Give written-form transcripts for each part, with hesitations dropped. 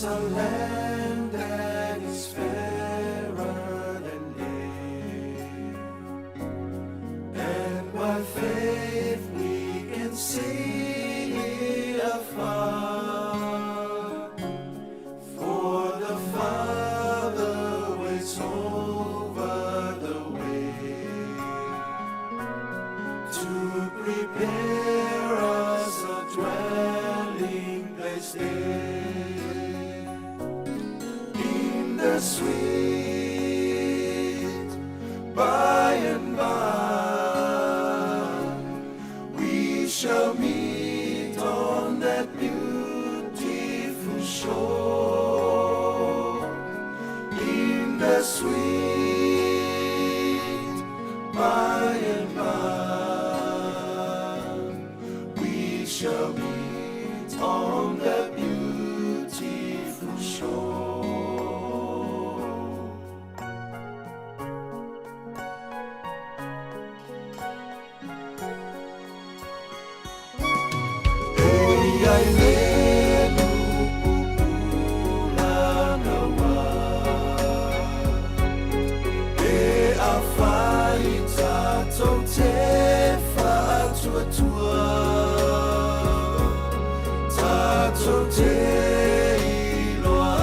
There's a land that is fairer than day, and by faith we can see it afar. For the Father waits over the way to prepare us a dwelling place there. In the sweet by and by, we shall meet on that beautiful shore. In the sweet by and by, we shall meet on that beautiful shore. E i ai le nuku pupula naua, E afai tatou te faatuatua, Tatou te iloa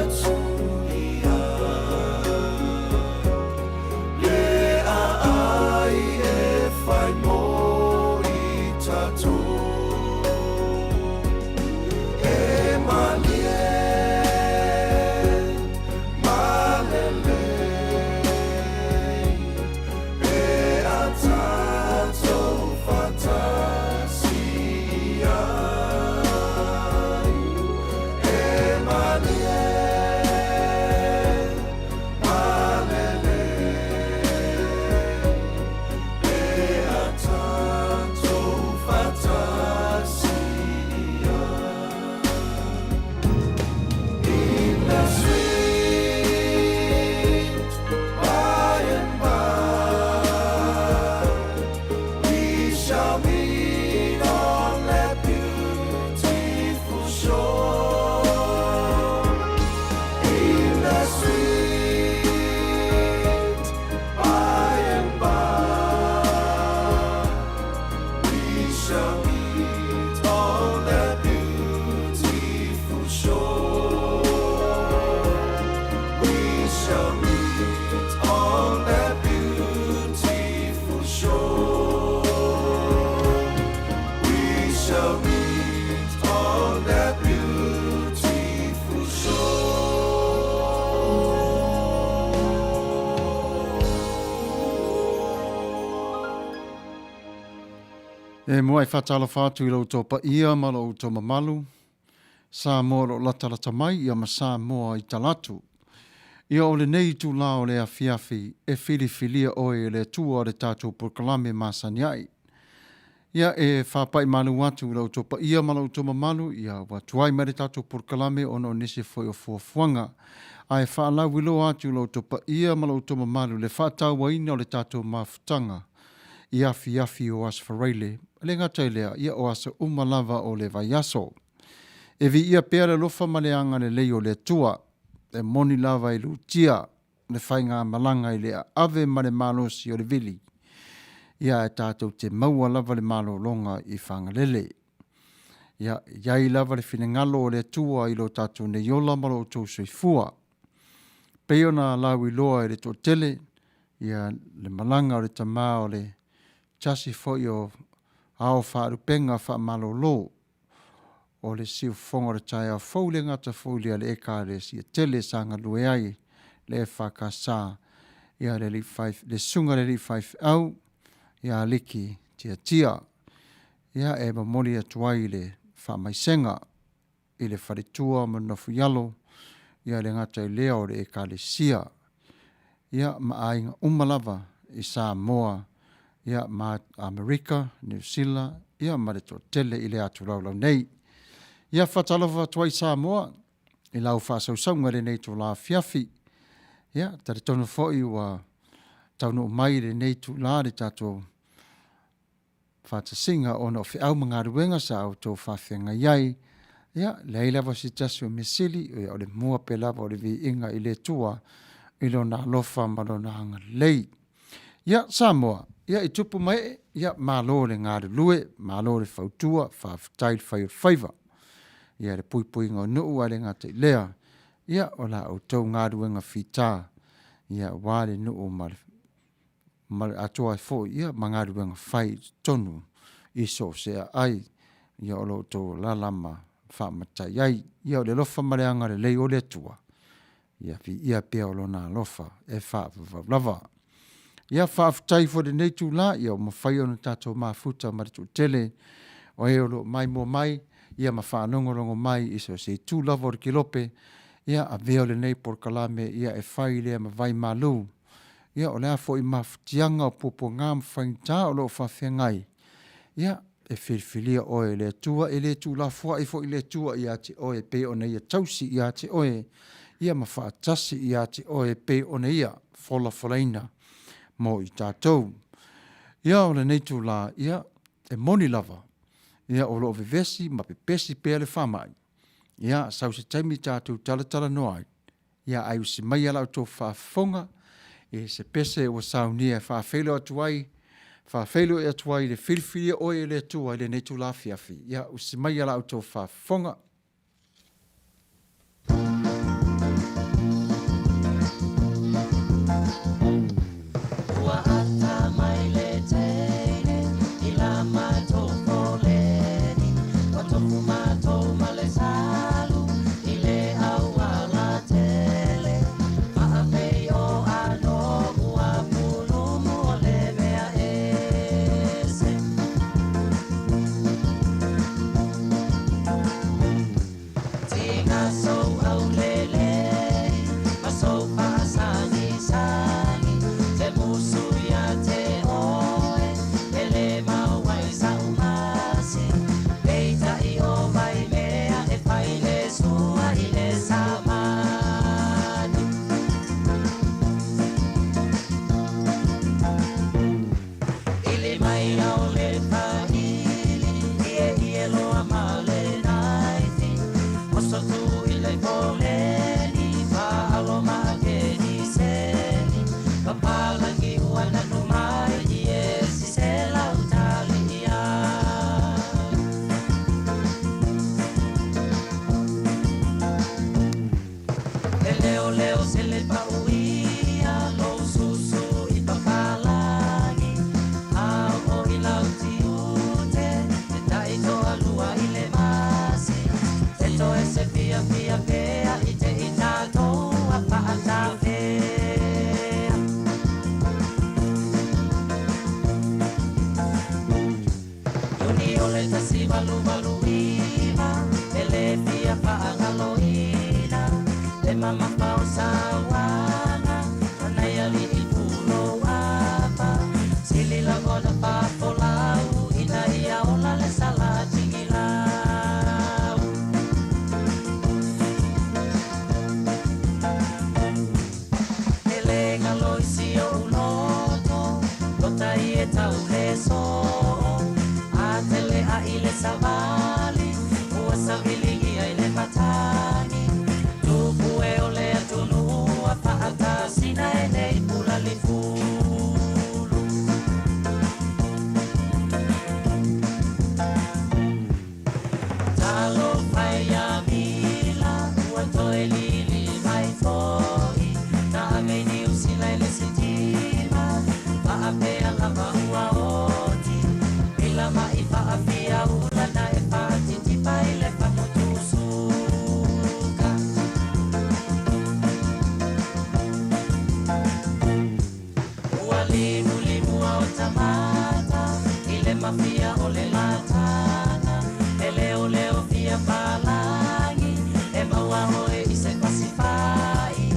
atu ia, Le aai e fai mo i tatou. E malie, malele, Pe a tatou faatasi ai. E malie, malele, Pe a tatou faatasi ai. In the sweet by and by, we shall meet on that beautiful shore. In the sweet by and by, we shall meet on that beautiful shore. We shall meet on that beautiful shore. We shall meet on that beautiful shore. E muai faatalofa atu i lo outou paia ma lo outou mamalu, Samoa o lo o latalata mai ia ma Samoa i talatu. Ia o lenei itula o le afiafi e filifilia oe e le Atua o le tatou polokalame masani ai. Ia e faapai malu atu i lo outou paia ma lo outou mamalu, ia ua tuai mai le tatou polokalame ona o nisi foi o fuafuaga. Ae faalauiloa atu i lo outou paia ma lo outou mamalu le faatauaina o le tatou mafutaga i afiafi o Aso Faraile, e le gata i lea, ia o aso uma lava o le vaiaso. E viia pea le alofa ma le agalelei o le Atua, e moni lava e lutia le faigamalaga i le aave ma le malosi o le vili, ia ae tatou te maua lava le malologa i Fagalele. Ia, i ai lava le finagalo o le Atua i lo tatou nei ola ma lo outou soifua. Pei ona lauiloa e le toatele, ia le malaga o le tama o le tasi foi o ao faalupega faamalolo o le siufofoga o le taeao fou le gata foi lea le Ekalesia tele sa galue ai le EFKS ia le alii fai, le susuga i le alii faifeau ia Aliki Tiatia. Ia e momoli atu ai le faamaisega i le faletua ma Nofoialo, ia le gata i lea o le Ekalesia, ia ma aiga uma lava i Samoa, ia ma Amerika, Niu Sila, ia ma le toatele i le atu laulau nei. Ia faatalofa atu ai Samoa i lau faasausauga i lenei itula afiafi. Ia talitonu foi ua taunuu mai i lenei itula le tatou faatasiga ona o feau ma galuega sa outou faafeagai ai. Ia, leai lava se tasi o mea sili, ia o le mua pea lava o le viiga i le Atua i Lona alofa ma Lona agalelei. Ia, Samoa, ia i tupu ma ee, ia malo le galulue, malo le fautua, faafetai le fai o le faiva. Ia le puipuiga o nuu ae le gata i lea, ia o la outou galuega fita, ia aua le nuu ma le ma le atoa ai foi ia ma galuega fai i totonu i so o se aai ia o lo o outou alaala ma faamatai ai. Ia o le alofa ma le agalelei o le Atua, ia viia pea o Lona alofa e faavavau lava. Ia faafetai foi i lenei itula ua mafai ona tatou mafuta ma le toatele o e o lo o maimoa mai ia ma faalogologo mai i so o se itu lava o le kelope, ia avea lenei polokalame ia e fai lea ma vaimalu. Ia o le a foi mafatiaga o puapuaga ma faigata o lo o faafeagai, ia e filifilia oe e le Atua, e le tuulafoai foi le Atua ia te oe e pei ona Ia tausi ia te oe, ia ma faatasi ia te oe e pei ona Ia folafolaina mo i tatou. Ia o lenei itula, ia, e moni lava, ia o lo o vevesi ma pepesi pea le faamai, ia sau se taimi tatou talatalanoa ai, ia ae usi maia la outou faafofoga i se pese ua saunia e faafeiloai atu ai, faafeiloai atu ai i le filifilia oe e le Atua i lenei itula afiafi. Ia usi maia la outou faafofoga. Ua ata mai le teine i la matou foleni, Ua tofu matou ma le salu i le auala tele, Faapei o ano ua pulumu o le mea ese. Tiga sou aulelei ma sou faasagisagi, Te musu ia te oe e le mau ai sa'u masi, Peitai o Vaimea e fai le sua i le samani. Ili mai au le faili, ieie loa ma le naifi, Oso tu i le foleni, faalo ma keniseni, Papalangi ua nanu mai, ie sisela utali ia. E leoleo sele pa'u ia lou susu i papalagi, A oo i lau tiute, e taitoalua i le masi, E toe se fiafia pea i te i tatou a fa'atafea. Iuni o le 1889, e le fia fa'agaloina le mamafa o sauaga a nai ali'i pulou apa, Sili lagona fa'afolau ina ia ola le sala tigilau. E le galo i si o'u loto, lota i e tau le soo, A tele a'i le savali, ua saviligia i le matagi, Tupu e o le atunuu ua fa'atasina e nei pula lifulu. Talofa e ia Mila, ua toe lili mai fo'i, Na ave i Niu Sila i le sitima, Fa'apea lava ua oti, Mila ma'i fa'afia ula na e fa'atitipa i le fagutusuka. Ua limulimua o tamata i le mafia o le latana, E leoleo fia palagi, e maua oe i se fasifai,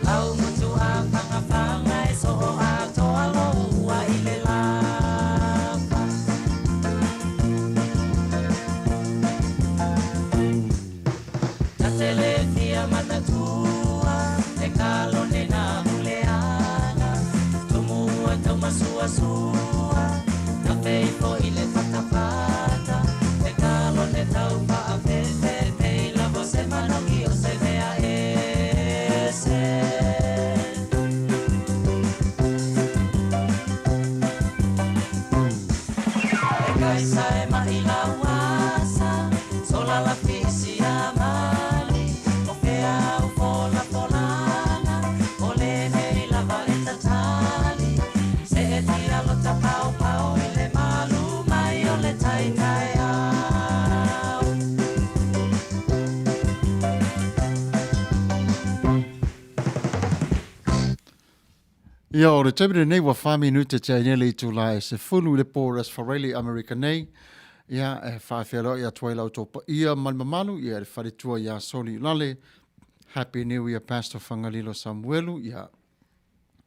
Lau gutu a fagafaga e soo atoa lou ua i le lapa. Na te le fia manatua e kalone na muleaga, Tumu ua taumasuasua, na feifo i le fatafata, E kalone tau fa'afefe. Ia, o le taimi lenei ua fa minute tea ai nei le itula e 10 i le po o le Aso Faraile i Amerika nei. Ia, e faafeiloai atu ai la outou paia ma le mamalu, ia le faletua ia Soliulale. Happy New Year Pastor Fagalilo Samuelu. Ia,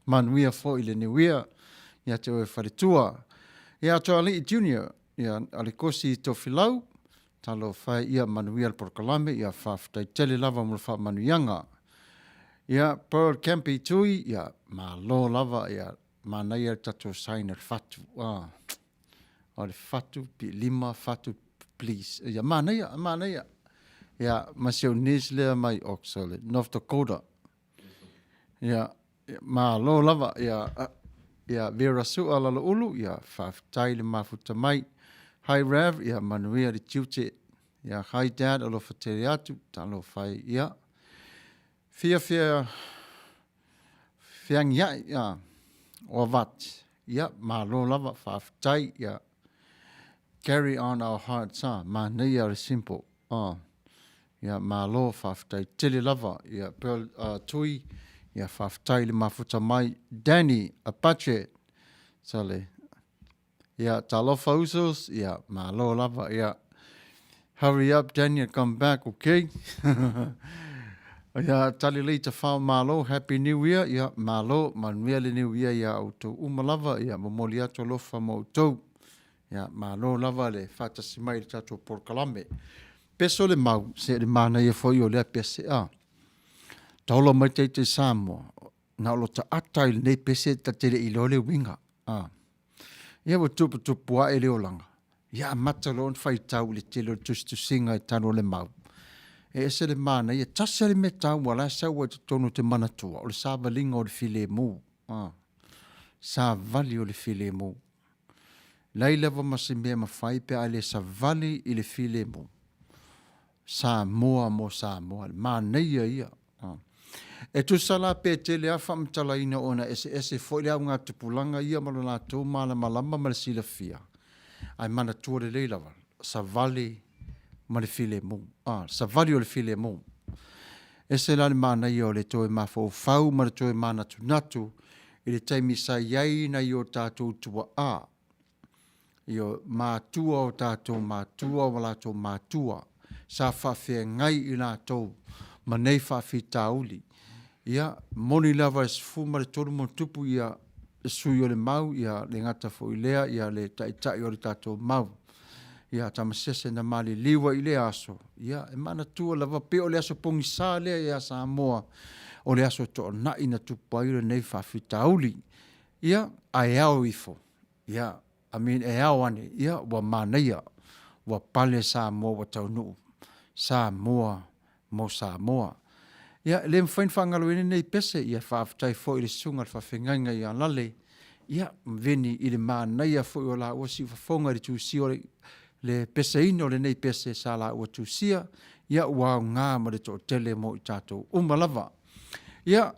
manuia foi le New Year ia te oe faletua. Ia Atoalii Junior, ia Alekosi Tofilau, talofa e, ia manuia le polokalame, ia faafetai tele lava mo le faamanuiaga. Ia Pearl Campy Tui, ia malo lava, ia manaia le tatou sign o le fatu. Ah, o le fatu, lima, fatu, please. Ia manaia, manaia. Ia ma si ou niece lea mai Oxford, North Dakota. Ia, malo lava, ia, ia Vera Sua Laloulu, ia faafetai le mafuta mai. Hi Rev, ia manuia le tiute. Ia hi Dad, alofa tele atu, talofa e, ia. Fia fia feagiai, ia, o avat, ia, malo lava, faafetai, ia. Carry on our hearts, ah, manaia le simple, ah. Ia malo faafetai tele lava ia Pearl uh, Tui ia faafetai le mafuta mai Danny Apache sale ia talofa usos ia malo lava ia hurry up Daniel come back okay ia tali lei tafao malo happy new year ia malo manuia le new year ia outou uma lava ia momoli atu alofa mo outou ia malo lava le faatasi mai i le tatou polokalame. Peso le mau, se le manaia foi o lea pese a. Taola mai taitai Samoa, na o lo taata i lenei pese ta te le iloa le uiga. A. Ia ua tuputupu ae le olaga. Ia amata loa ona faitau i le tele o le tusitusiga i talo le mau. E ese le manaia, tasi le mea taua la e sau ai totonu o te manatua, o le savaliga o le filemu. A. Savali o le filemu. Leai lava ma se mea e mafai pe a le savali i le filemu. Samoa mo Samoa, le manaia ia. E tusa la pe tele lava faamatalaina ona eseese foi le augatupulaga ia ma lo latou malamalama ma le silafia, ae manatua lelei lava, savali ma le filemu. Savali o le filemu. Ese la le manaia o le toe mafaufau ma le toe manatunatu i le taimi sa i ai nai o tatou tuaa, i o matua o tatou matua ma latou matua sa faafeagai i latou ma nei faafitauli. Ia, moni lava e 13 ma ona tupu ia le sui o le mau, ia le gata foi lea, ia le taitai o le tatou mau. Ia Tamasese na maliliu ai i lea aso, ia e manatua lava pei o le aso pogisa lea ia Samoa, o le aso toonai na tupu ai lenei faafitauli. Ia, ae ao ifo, ia, I mean, e ao ane, ia, ua manaia, ua pale Samoa ua taunuu, Samoa mo Samoa. Ia, e le mafai ona faagaloina lenei pese, ia faafetai foi i le susuga i le faafeagaiga ia Lale, ia, Veni i le manaia foi o laua siufofoga i le tusia o le, le peseina o lenei pese sa laua tusia, ia ua aoga ma le toatele mo i tatou uma lava. Ia,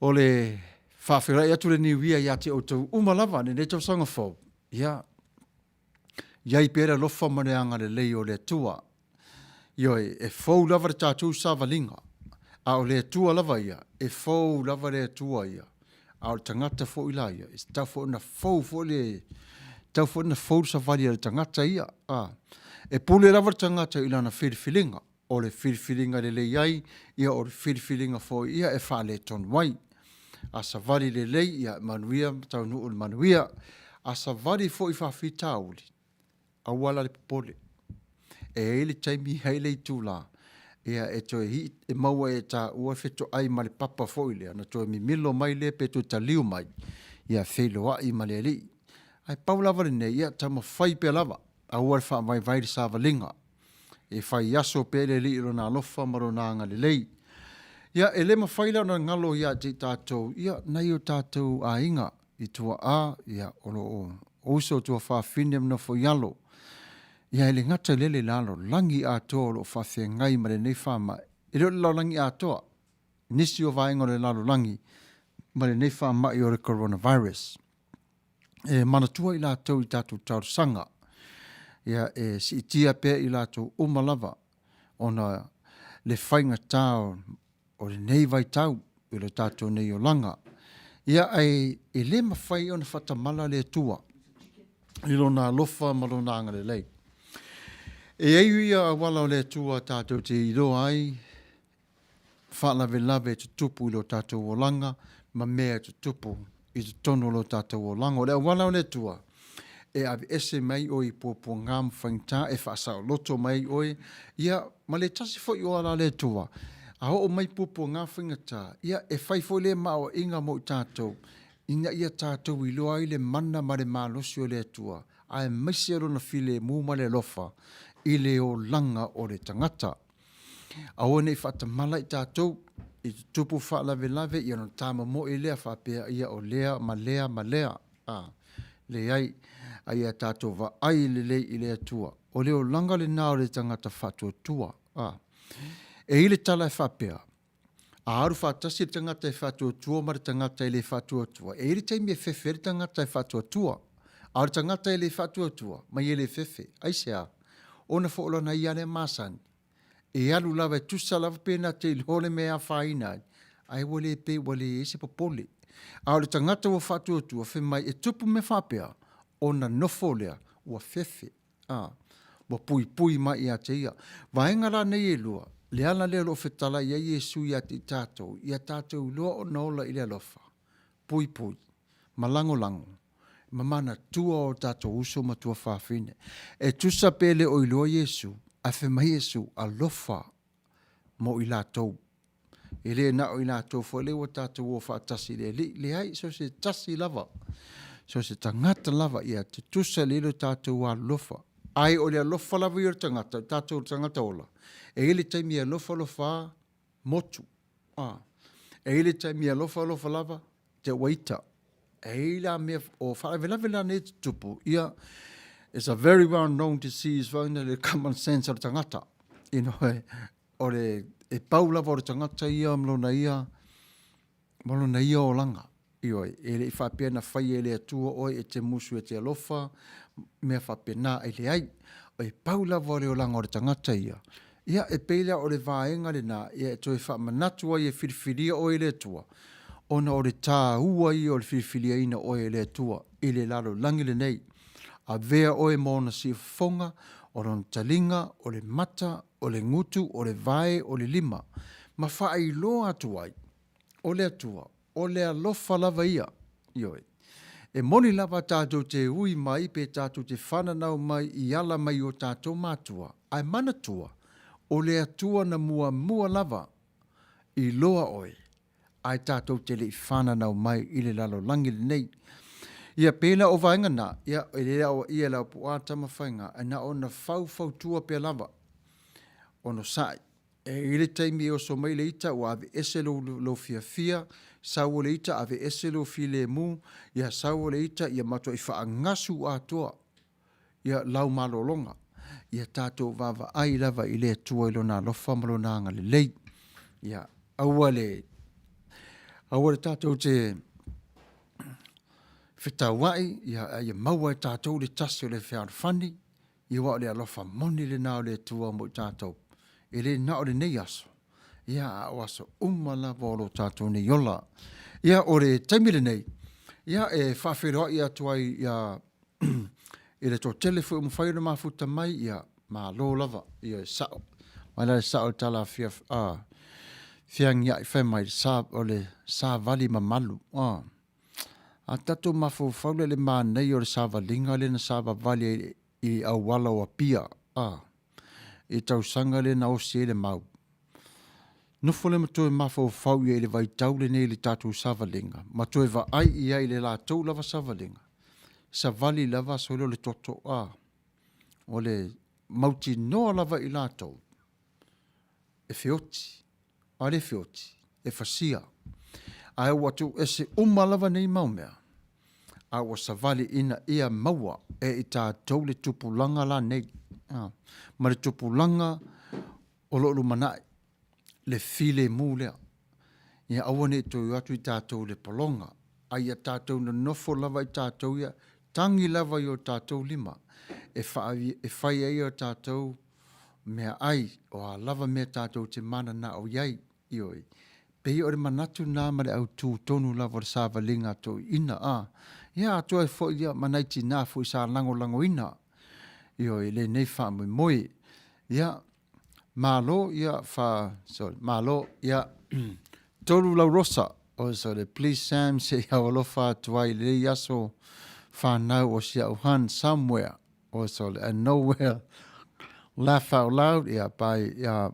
o le faafeiloai atu le Niuia ia te outou uma lava lenei tausaga fou, ia, i ai pea le alofa ma le agalelei o le Atua. Ioe, e fou lava le tatou savaliga, a o le Atua lava ia, e fou lava le Atua ia. A o le tagata foi la ia, e tatau foi ona fou foi le, tatau foi ona fou le savali a le tagata ia. A, e pule lava le tagata i lana filifiliga. O le filifiliga lelei ai, ia o le filifiliga foi ia e faaletonu ai. A savali lelei, ia manuia ma taunuu i le manuia. A savali foi i faafitauli, aua la le popole. E i ai le taimi, e i ai le itula, ia e toe hii, e maua e taua le fetoai ma le papa foi lea, ona toe mimilo mai lea pe toe taliu mai, ia feiloai ma le Alii. Ae pau lava lenei, ia taumafai pea lava, aua le faavaivai le savaliga. E fai aso pea le Alii i Lona alofa ma Lona agalelei. Ia, e le mafai la ona galo ia te i tatou, ia, nai o tatou aiga i tuaa, ia, o lo o uso tuafafine ma nofo i alo. Ia, e le gata i lea le lalolagi atoa o lo o faafeagai ma lenei faamai. E le o le lalolagi atoa, nisi o vaega o le lalolagi ma lenei faamai o le coronavirus. E manatua i latou i tatou talosaga, ia e siitia pea i latou uma lava ona le faigata o lenei vaitau i lo tatou nei olaga. Ia, ae e le mafai ona faatamala le Atua i Lona alofa ma Lona agalelei. E i ai ia auala o le Atua tatou te iloa ai faalavelave e tutupu i lo tatou olaga ma mea e tutupu i totonu o lo tatou olaga. O le auala o le Atua, e aveese mai oe i puapuaga ma faigata, e faasaoloto mai ai oe, ia, ma le tasi foi o ala a le Atua, a oo mai puapuaga ma faigata, ia, e fai foi lea ma aoaiga mo i tatou, ina ia tatou iloa ai le mana ma le malosi o le Atua, aemaise Lona filemu ma le alofa i le olaga o le tagata. Aua ne i faatamala i tatou i tutupu faalavelave ia ona tamomoe lea faapea ia o lea ma lea ma lea. A, leai, a ia tatou vaai lelei i le Atua. O le olaga lena o le tagata faatuatua. A, e i ai le tala e faapea, a alu faatasi le tagata e faatuatua ma le tagata e le faatuatua, e i ai le taimi e fefe ai le tagata e faatuatua. A o le tagata e le faatuatua, mai e le fefe. Aisea? Ona foi o lana ia lea masani, e alu lava e tusa lava pe na te iloa le mea e afaina ai, ae ua le pei ua leai se popole. A o le tagata ua faatuatua, fai mai e tupu mea faapea, ona nofo lea ua fefe, a, ua puipui mai ia te ia. Vaega la nei e lua, le ala lea o lo o fetalai ai Iesu ia te i tatou, ia tatou iloa ona ola i le alofa, puipui, ma lagolago, ma manatua o tatou uso ma tuafafine. E tusa pe le o iloa Iesu, ae fai mai Iesu, alofa mo i latou. E le na o i latou foi lea ua tatou o faatasi i le Alii, leai, so o se tasi lava, so o se tagata lava, ia tutusa lelei lo tatou alolofa. Ae o le alofa lava ia o le tagata, o tatou tagata ola, e i ai le taimi e alofa alofa lava, motu. A. E i ai le taimi e alofa alofa lava, te ua ita. E i ai la mea, o faalavelave la nei e tutupu, ia, it's a very well known disease foi lea, le common sense o le tagata. You know, o le, e pau lava o le tagata ia ma lona ia, ma lona ia olaga. Ioe, e le i faapea na faia e le Atua oe e te musu e te alofa, mea faapena, e leai. E pau lava o le olaga o le tagata ia, ia e pei la o le vaega lena, ia e toe faamanatu ai e filifilia oe e le Atua, ona o le taua ia o le filifiliaina oe e le Atua i le lalolagi lenei. Avea oe ma ona siufofoga, o lona taliga, o le mata, o le gutu, o le vae, o le lima, ma faailoa atu ai, o le Atua, o le alofa lava ia. Ioe. E moni lava tatou te ui mai pe tatou te fananau mai i ala mai o tatou matua, ae manatua, o le Atua na muamua lava iloa oe, ae tatou te le i fananau mai i le lalolagi lenei. Ia, pei la o vaega na, ia, e le aoaia e Laupua Tamafaiga, ae na ona faufautua pea lava, onosai. E i ai le taimi e oso mai le ita ua aveese lou, lou fiafia, sau o le ita aveese lou filemu, ia sau o le ita ia matuai faagasu atoa ia lau malologa. Ia tatou vaavaai lava i le Atua i Lona alofa ma Lona agalelei. Ia aua le, aua le tatou te fetauai, ia, ia maua e tatou le tasi o le fealofani, Ia aua o le alofa moni lena o le Atua mo i tatou, e le na o lenei aso, ia a o aso uma lava o lo tatou nei ola. Ia o le taimi lenei, ia e faafeiloai atu ai ia i le toatele foi ua mafai ona mafuta mai, ia malo lava, ia e sao. Mai la le sao o le tala fia, a, feagiai fai mai sa, o le savali mamalu. A, a tatou mafaufau lea i le manaia o le savaliga lea na savavali ai i auala o Apia, a, i tausaga lea na osi ai le mau. Nofo lea ma toe mafaufau i ai i le vaitau lenei i le tatou savaliga, ma toe vaai i ai i le latou lava savaliga, savali lava sole o le toto, a, o le mautinoa lava i latou e feoti, a le feoti, e fasia. Ae ua tuuese uma lava nei mau mea, a ua savali ina ia maua e i tatou le tupulaga la nei, a, ma le tupulaga o lo o lumanai, le filemu lea. Ia aua ne i toe o atu i tatou i le pologa, a ia tatou nonofo lava i tatou ia, tagi lava i o tatou lima e, faa, e fai ai o tatou meaai, o a lava mea tatou te mananao i ai, ioe. Pei o le manatu lena ma le autū tonu lava o le savaliga a toeaiina, a. Ia, atoa ai foi ia ma nai tinā foi sa lagolagoina, ioe, i lenei faamoemoe. Ia, malo, ia, fa, sorry, malo, ia, Tolu Laurosa, oh, sorry, please Sam, se i aualofa atu ai i lenei aso whanau o si au han somewhere, oh, sorry, and nowhere, laugh out loud, ia, by, ia,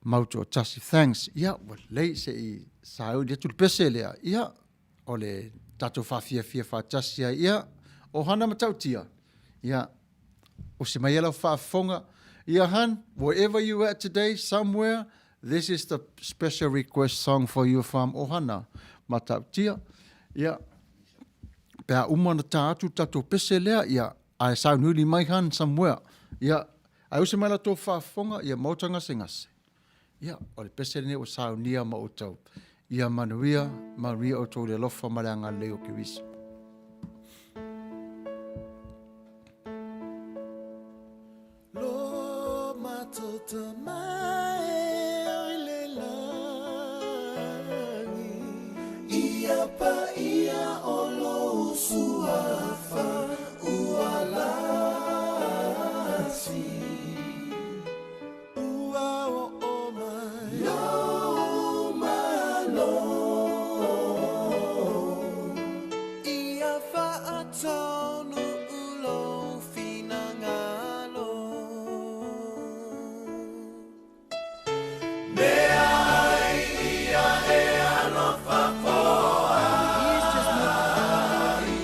mau toatasi, thanks, ia, ua lelei se i sauni atu le pese lea, ia, o le tatou faafiafia faatasi ai, ia, o Hana Matautia, ia, usi mai lau faafofoga, ia Han, wherever you at today, somewhere, this is the special request song for you from Ohana Matautia, ia, pe a uma ona tā atu le tatou pese lea, ia, ae sauniuni mai Han somewhere, ia, ae usi mai la tou faafofoga, ia maota gasegase. Ia, o le pese lenei ua saunia ma outou. Ia manuia, manuia outou i le alofa ma le agalelei o Keriso. Lo matota mai oi le lagi. Ia pa ia o lou suafa ua lasi. Ua oo mai lou malo. Ia faataunuu lou finagalo. Mea ai ia e alofa koa ai.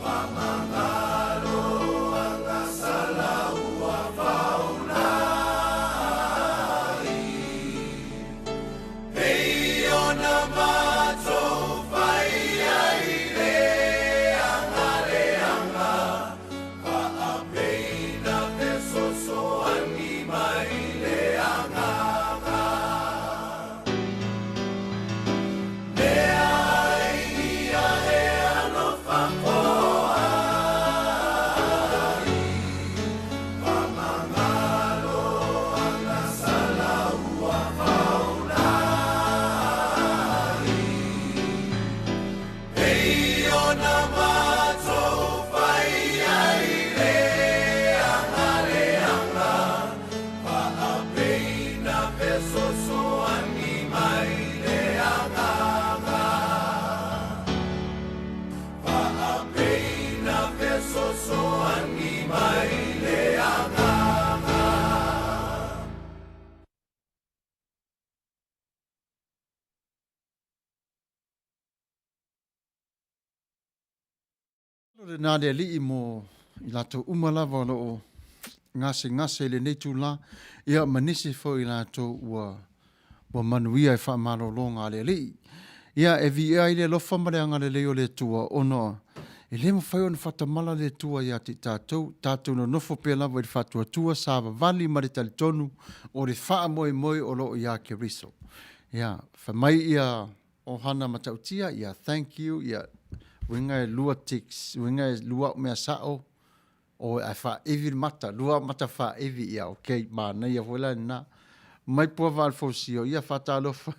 Whamangalo angasala ua faunai. Pei ona matou fai ai le angaleanga, faapeina fesoasoani mai le agaga. Mea ai ia e alofa koa ai, whamangalo angasala ua faunai. Pei ona matou fai ai le angaleanga, faapeina fesoasoani mai le agaga. Faapeina fesoasoani mai le agaga. O lena le Alii mo i latou uma lava o lo o gasegase i lenei itula, ia ma nisi foi i latou ua ua manuia i faamalologa a le Alii. Ia, e viia ai le alofa ma le agalelei o le Atua, ona e le mafai ona faatamala le Atua ia te i tatou, tatou nonofo pea lava i le faatuatua, savavali ma le talitonu o le faamoemoe o lo o ia Keriso. Ia, fai mai ia Ohana Matautia, ia thank you, ia uiga e lua ticks, uiga e lua au mea sao, o ae faaevi le mata, lua au mata faaevi, ia ok, manaia foi la lena. Mai Puava Alfosio, ia faatalofa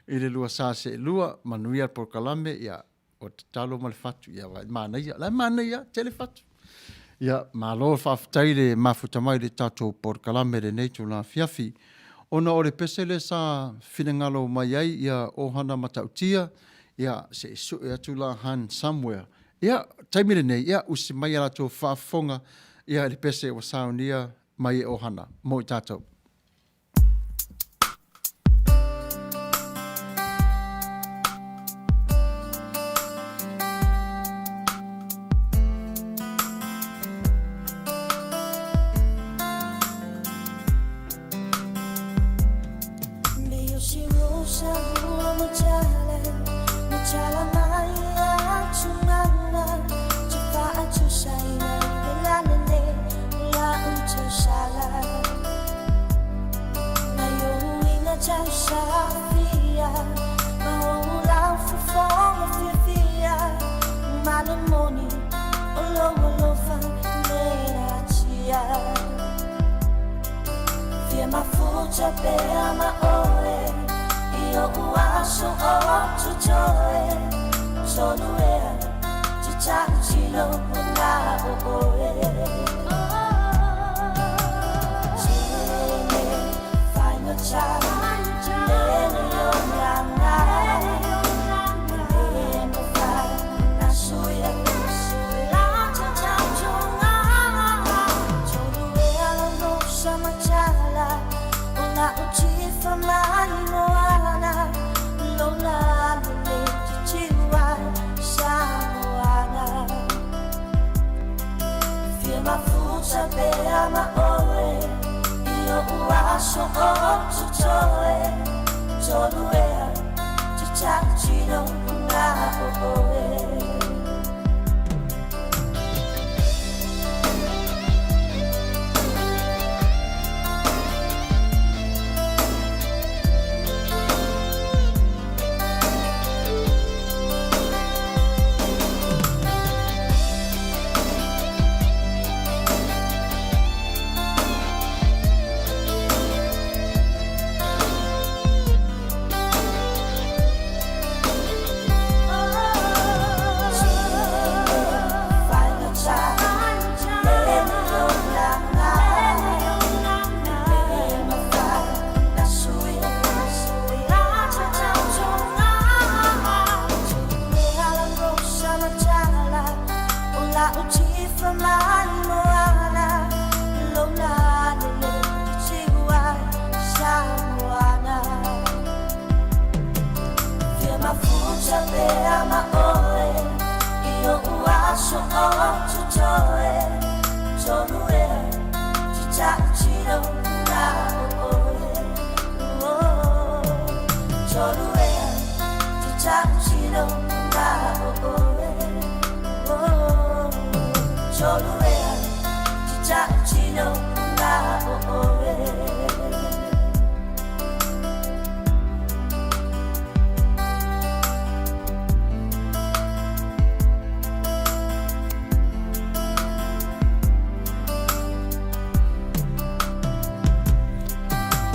i le lua sa seelua, manuia le polokalame, ia o tatalo ma le fatu, ia vai manaia, la e manaia, tele fatu. Ia, malo faafetai le mafuta mai i le tatou polokalame i lenei itula afiafi. Ona o le pese lea sa finagalo mai ai ia Ohana Matautia, ia se i sue atu la Han somewhere. Ia, taimi lenei, ia usi mai a latou faafofoga ia i le pese ua saunia mai e Ohana mo i tatou.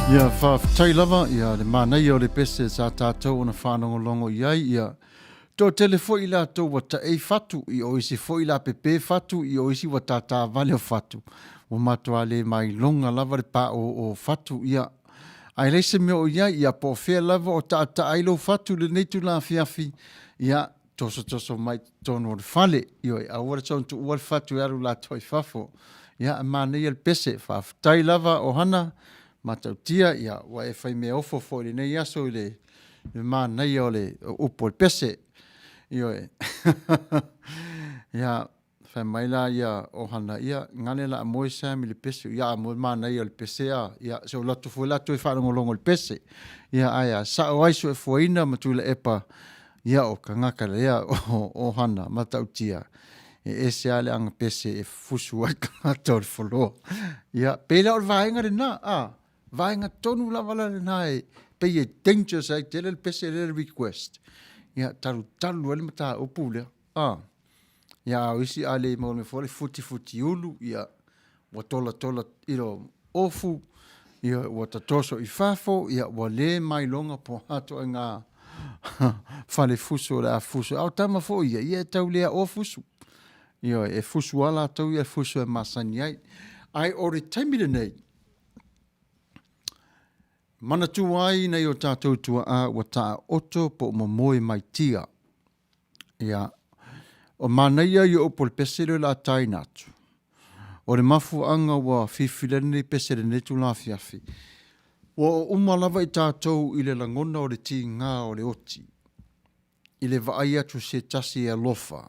Ia, faafetai lava, ia, le manaia o le pese sa tatou ona faalogologo i ai, ia, toatele foi i latou ua taei fatu, ia o isi foi la pepe fatu, ia o isi ua tātā vale o fatu, ua matua le mailoga lava le paoo o fatu, ia, ae leai se mea o i ai, ia, po o fea lava o taataa ai lou fatu i lenei itula afiafi, ia, tosotoso mai i totonu o le fale, ioe, aua le soona tuua le fatu e alu latou i fafo. Ia, e manaia le pese, faafetai lava Ohana, Matautia, ia, ua e faimeaofo foi i lenei aso i le manaia o le upu o le pese. Ioe. Ia, fai mai la ia Ohana, ia, gane la moe Sam i le pese. Ia, a moe manaia o le pese a. Ia, se o latou foi la toe faalogologo i le pese. Ia, ae a, sao ai Suefuaina ma Tuilaepa, ia, o kagaka lea o Ohana, Matautia, e ese lava le aga pese e fusu ai tagata o le foloa. Ia, pei la o le vaega lena, a, vaega tonu lava la lena e pei e dangerous ai tele le pese lea le request. Ia, talutalu ai le mataupu lea, a. Ia, a o isi a le maua mai foi le futifutiulu, ia, ua tolatola, you know, ofu, ia, ua tatoso i fafo, ia, ua le mailoga po o a ituaiga fale fusu o le a fusu. A o tama foi ia, ia e tau le aoa fusu. Ioe, e fusu lava latou ia, e fusu e masani ai. Ae o le taimi lenei, manatua ai nai o tatou tuaa ua taaoto po o momoe mai tia. Ia, o manaia ia upu o le pese lea o le a taina atu. O le mafuaaga ua filifili ai lenei pese i lenei itula afiafi, ua oo uma lava i tatou i le lagona o le tiga o le oti, i le vaai atu i se tasi e alofa,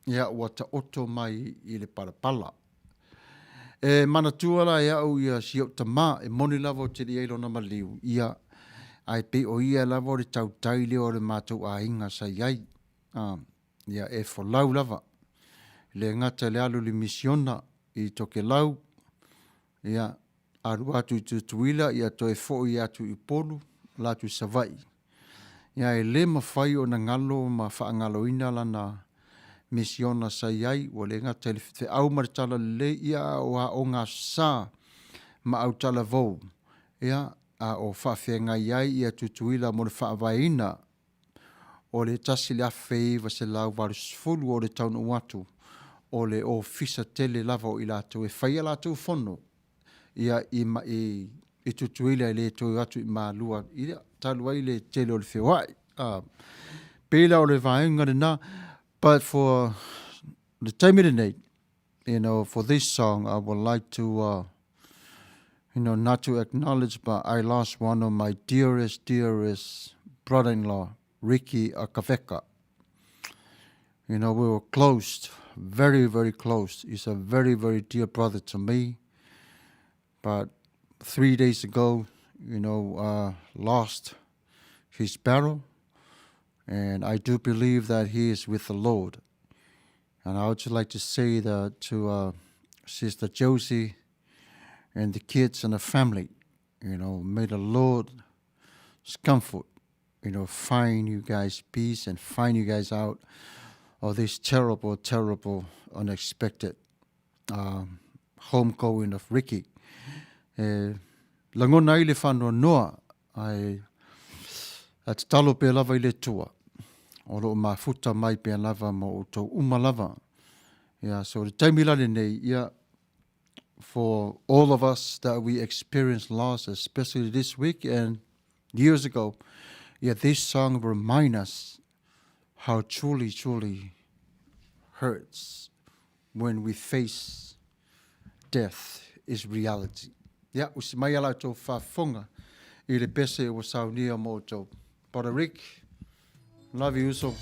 ia ua taoto mai i le palapala. E manatua la e au ia si ou tama, e moni lava ou te le i ai lona maliu, ia, ae pei o ia lava o le tautai lea o le matou aiga sa i ai. A, ia, e folau lava. E le gata i le alu i le misiona i Tokelau, ia, alu atu i Tutuila, ia toe foi atu i Upolu, ala atu i Savaii. Ia, e le mafai ona galo ma faagaloina lana misiona sa i ai, ua le gata i le feau ma le talalelei, ia a o aoga aso Sa ma autalavou, ia. a o faafeagai ai ia Tutuila mo le faavaeina o le 1980 o le taunuu atu o le ofisa tele lava o i latou e fai a latou fono ia i, i, i Tutuila e le toe o atu i Malua ia, talu ai le tele o le feoai. Pei la o le vaega lena, but for le taimi lenei, you know, for this song, I would like to, you know, not to acknowledge, but I lost one of my dearest, dearest brother-in-law, Ricky Akaveka. You know, we were close, very, very close. He's a very, very dear brother to me. But 3 days ago, lost his battle. And I do believe that he is with the Lord. And I would just like to say that to Sister Josie and the kids and the family, may the Lord's comfort, find you guys peace and find you guys out of this terrible, terrible, unexpected homegoing of Ricky. E, lagona ai le faanoanoa ae a tatalo pea lava i le Atua o lo o mafuta mai pea lava ma outou uma lava. Ia, so le taimi la lenei, ia, for all of us that we experience loss, especially this week and years ago, yeah, this song remind us how truly, truly hurts when we face death is reality. Ia, usi mai a latou faafofoga i le pese ua saunia mo outou. Brother Rick, love you so.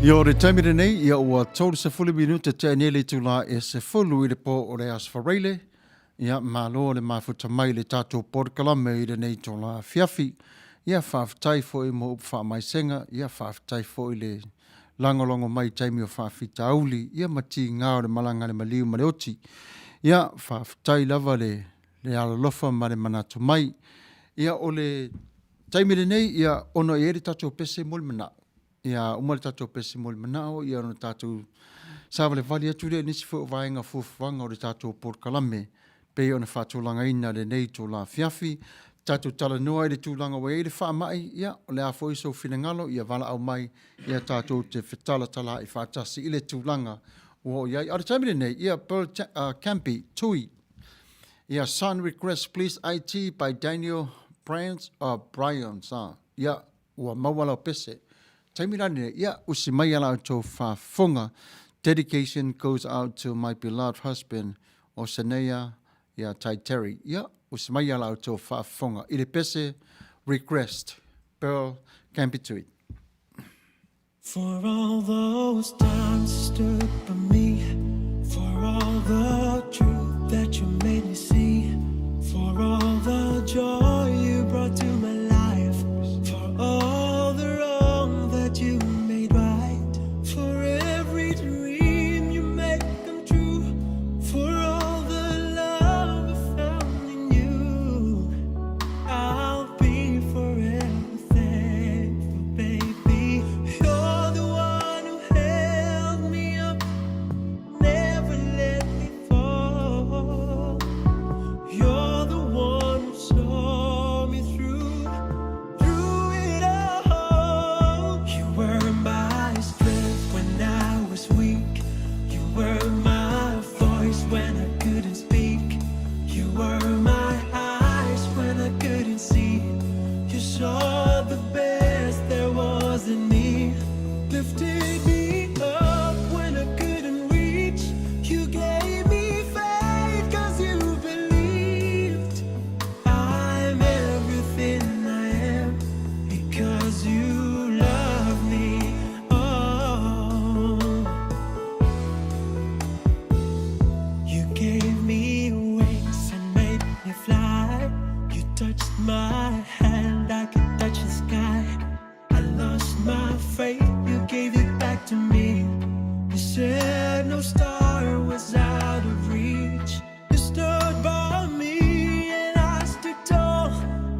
Ia o le taimi lenei, ia ua 30 minute tea nei le itula e 10 i le po o le Aso Faraile. Ia malo le mafuta mai i le tatou polokalame i lenei itula afiafi. Ia faafetai foi mo upu faamaisega, ia faafetai foi le lagolago mai i taimi o faafitauli, ia ma tiga o le malaga a le maliu ma le oti. Ia faafetai lava le le alolofa ma le manatu mai. Ia o le taimi lenei, ia ona e i ai le tatou pese mo le manao, ia uma le tatou pese mo le manao, ia ona tatou savalivali atu lea i nisi foi o vaega o fuafuaga o le tatou polokalame e pei ona faatulagaina i lenei itula afiafi. Tatou talanoa i le tulaga ua i ai le faamai, ia o le a foi sou finagalo, ia valaau mai, ia tatou te fetalatalaai faatasi i le tulaga ua oo i ai. A o le taimi lenei, ia Pearl Campi, Tui, ia Son Request Please IT by Daniel Bryant, Bryant, ia ua maua lau pese. Taimi la lenei, ia usi mai a la outou faafofoga. Dedication goes out to my beloved husband, Oseneia ia Tai Terry. Ia usi mai a la outou faafofoga i le pese request Pearl Campitui. For all those times you stood by me, for all the truth that you made me see, for all the joy you brought to my life, for all the wrong that you made right, for every dream you made come true, for all the love I found in you. I'll be forever thankful, baby. You're the one who held me up, never let me fall. You're the one who saw me through, through it all. You were my strength when I was weak. You were my voice when I couldn't speak. You were my eyes when I couldn't see. You saw the best there was in me. Lifted me up when I couldn't reach. You gave me faith 'cause you believed. I'm everything I am because you love me. Oh. You gave me wings and made me fly. You touched my hand, I could touch the sky. I lost my faith, you gave it back to me. You said no star was out of reach. You stood by me and I stood tall.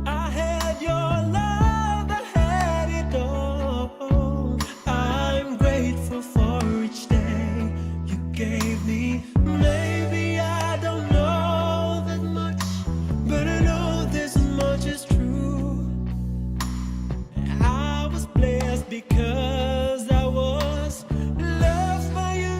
I had your love, I had it all. I'm grateful for each day you gave me. Maybe I don't know that much, but I know this much is true. I was blessed because I was loved by you.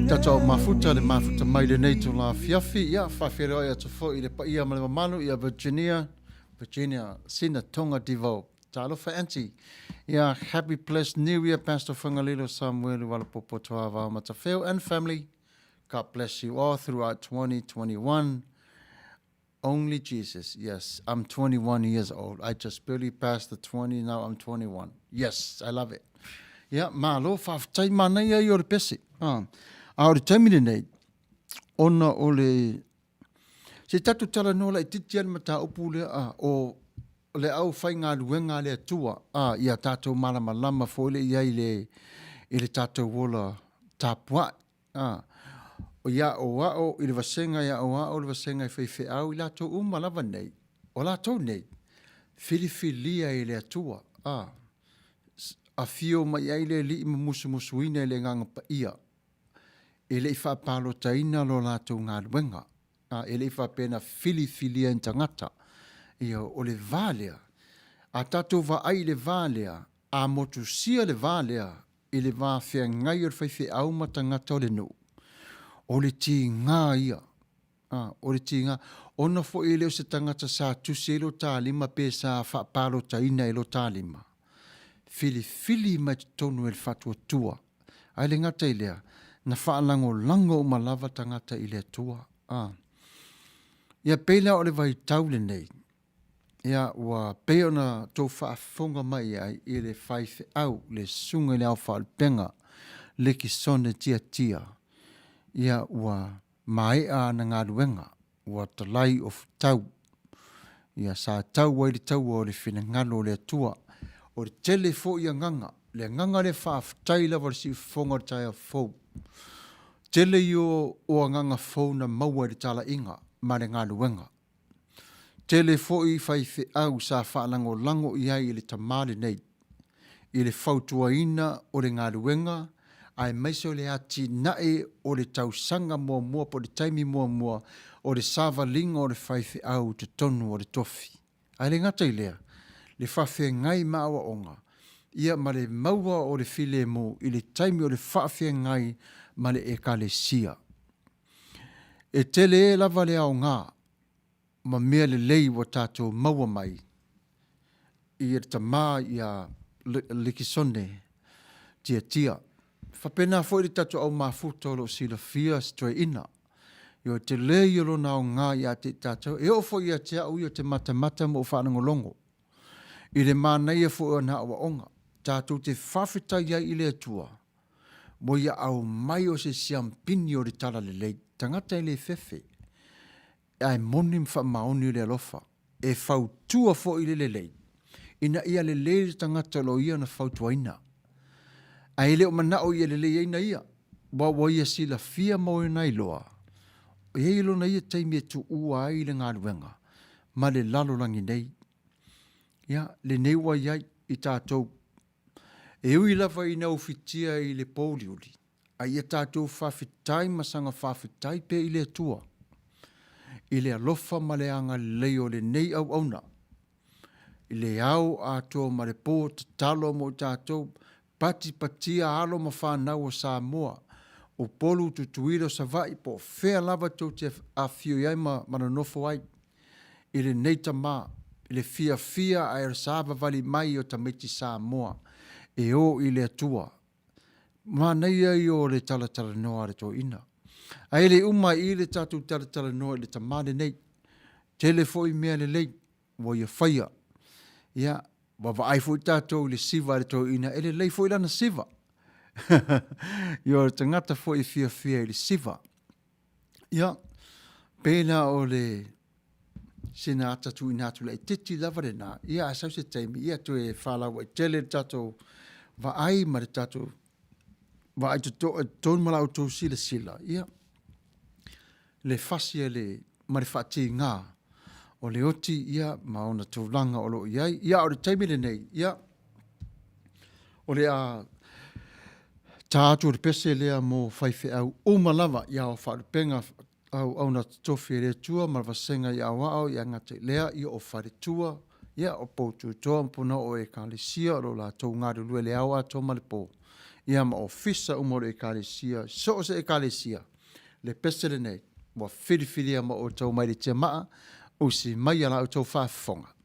Tatou mafuta le mafuta mai lenei itula afiafi. Ia, faafeiloai atu foi i le paia ma le mamalu ia Virginia, Virginia Sina Tonga Devo. Talofa Aunty. Ia, happy blessed new year Pastor Fagalilo Samuelu Valapopo Tuavao Matafeo and family. God bless you all throughout 2021. Only Jesus. Yes, I'm 21 years old. I just barely passed the 20, now I'm 21. Yes, I love it. Ia, malo, faafetai manaia ia o le pese. Ah. A o le taimi lenei, ona o le... Se tatou talanoa laitiiti lava le mataupu lea, ah, o le aufaigaluega a le Atua, ah, ia tatou malamalama foi lea i ai i le, i le tatou ola tapuai. A, o ia aoao i le vasega e aoao le vasega e faifeau i latou uma lava nei, o latou nei, filifilia e le Atua, a, afio mai ai le Alii ma musumusuina i le Agaga Paia, e le i faapalotaina lo latou galuega, a, e le i faapea na filifilia e ni tagata. Ia, o le va lea, a tatou vaai i le va lea, a motusia le va lea i le va feagai o le faifeau ma tagata o le nuu, o le tiga ia, a, o le tiga, ona foi e le o se tagata sa tusi ai lo ta lima pe sa faapalotaina e lo ta lima, filifili mai totonu e le faatuatua, ae le gata i lea, na faalagolago uma lava tagata i le Atua, a. Ia pei la o le vaitau lenei, Ia, ua pei ona tou faafofoga mai ai i le faifeau, le susuga i le aofaalupega, Lekisone Tiatia, ia, ua maea ana galuega, ua talai o futau. Ia, sa tau ai le taua o le finagalo o le Atua. O le tele foi agaga, le agaga lea faafetai lava i le siufofoga o le taeao fou. Tele ia o agaga fou na maua i le talaiga ma le galuega. Tele foi faifeau sa faalagolago i ai i le tama lenei i le fautuaina o le galuega aemaise o le atinae o le tausaga muamua po o le taimi muamua o le savaliga o le faifeau i totonu o le tofi. Ae le gata i lea, le faafeagai ma aoaoga, ia ma le maua o le filemu i le taimi o le faafeagai ma le Ekalesia. E tele lava le aoga ma mea lelei ua tatou maua mai i le tama ia Likisone Tiatia. E faapena foi le tatou au mafuta o lo o silafia se toeaina. Ioe, tele ia lona aoga ia te i tatou. E oo foi ia te au ia ou te matamata ma ou faalogologo i le manaia foi o ana aoaoga. Tatou te faafetai ai i le Atua mo ia aumai o se siampini o le talalelei, tagata e le fefe, ae moni ma faamaoni le alofa, e fautua foi i le lelei, ina ia lelei le tagata o lo o ia na fautuaina. Ae e le o manao ia lelei ai na ia, aua ua ia silafia ma ona iloa, e i ai lona ia taimi e tuua ai le galuega ma le lalolagi nei. Ia, lenei ua i ai i tatou E ui lava ina ufitia i le pōuliuli, a ia tatou faafetai ma saga faafetai pea i le Atua, i le alofa ma le agalelei o lenei auauna, i le ao atoa ma le pō tatalo mo i tatou, patipatia alo ma fanau o Samoa, Upolu, Tutuila, Savaii, po o fea lava tou te afifio i ai ma nonofo ai. i lenei tama, i le fiafia ae o le savavali mai o tamaiti Samoa e o i le Atua. Manaia ia o le talatalanoa a le toeaina. Ae le uma ai i i le tatou talatalanoa i le tama lenei. Tele foi mea lelei ua ia faia. Ia, ua vaai foi tatou i le siva a le toeaina, e lelei foi lana siva. Ia o le tagata foi e fiafia i le siva. Ia, pei la o le sina ata tuuina atu laitiiti lava lena, ia a sau se taimi, ia toe faalauaitele le tatou vaai ma le tatou vaai totoa i totonu ma la outou silasila, ia, le fasi a le, ma le faatiga o le oti, ia, ma ona tulaga o lo o i ai. Ia, a o le taimi lenei, ia, O le a ta atu o le pese lea mo faifeau uma lava i ao faalupega auauna totofi e le Atua ma le vasega i aoao ia gata i lea ia o faletua ia o poututoa ma ponao o Ekalesia o lo latou galulue le ao atoa ma le po. ia ma ofisa uma o le Ekalesia, so o se Ekalesia, le pese lenei, ua filifilia mo outou mai le tiamaa, usi mai a la outou faafofoga.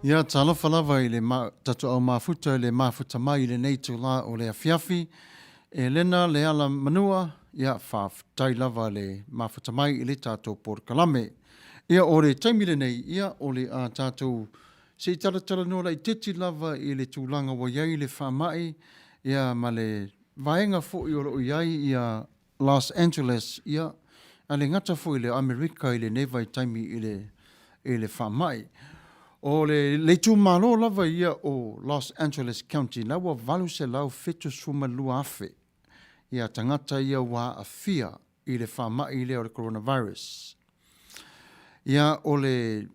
Ia, talofa lava i le tatou au mafuta i le mafuta mai i lenei itulā o le afiafi. E Lena Lealamanua, ia, faafetai lava le mafuta mai i le tatou polokalame. Ia, o le taimi lenei, ia, o le a tatou se i talatalanoa laitiiti lava i le tulaga ua i ai le faamai, ia, ma le vaega foi o lo o i ai ia Los Angeles, ia, a le gata foi i le Amerika i lenei vaitaimi i le, i le faamai. O le, le itumalo lava ia o Los Angeles County, la ua 872,000 ia tagata ia ua aafia i le faamai lea o le coronavirus. Ia, o le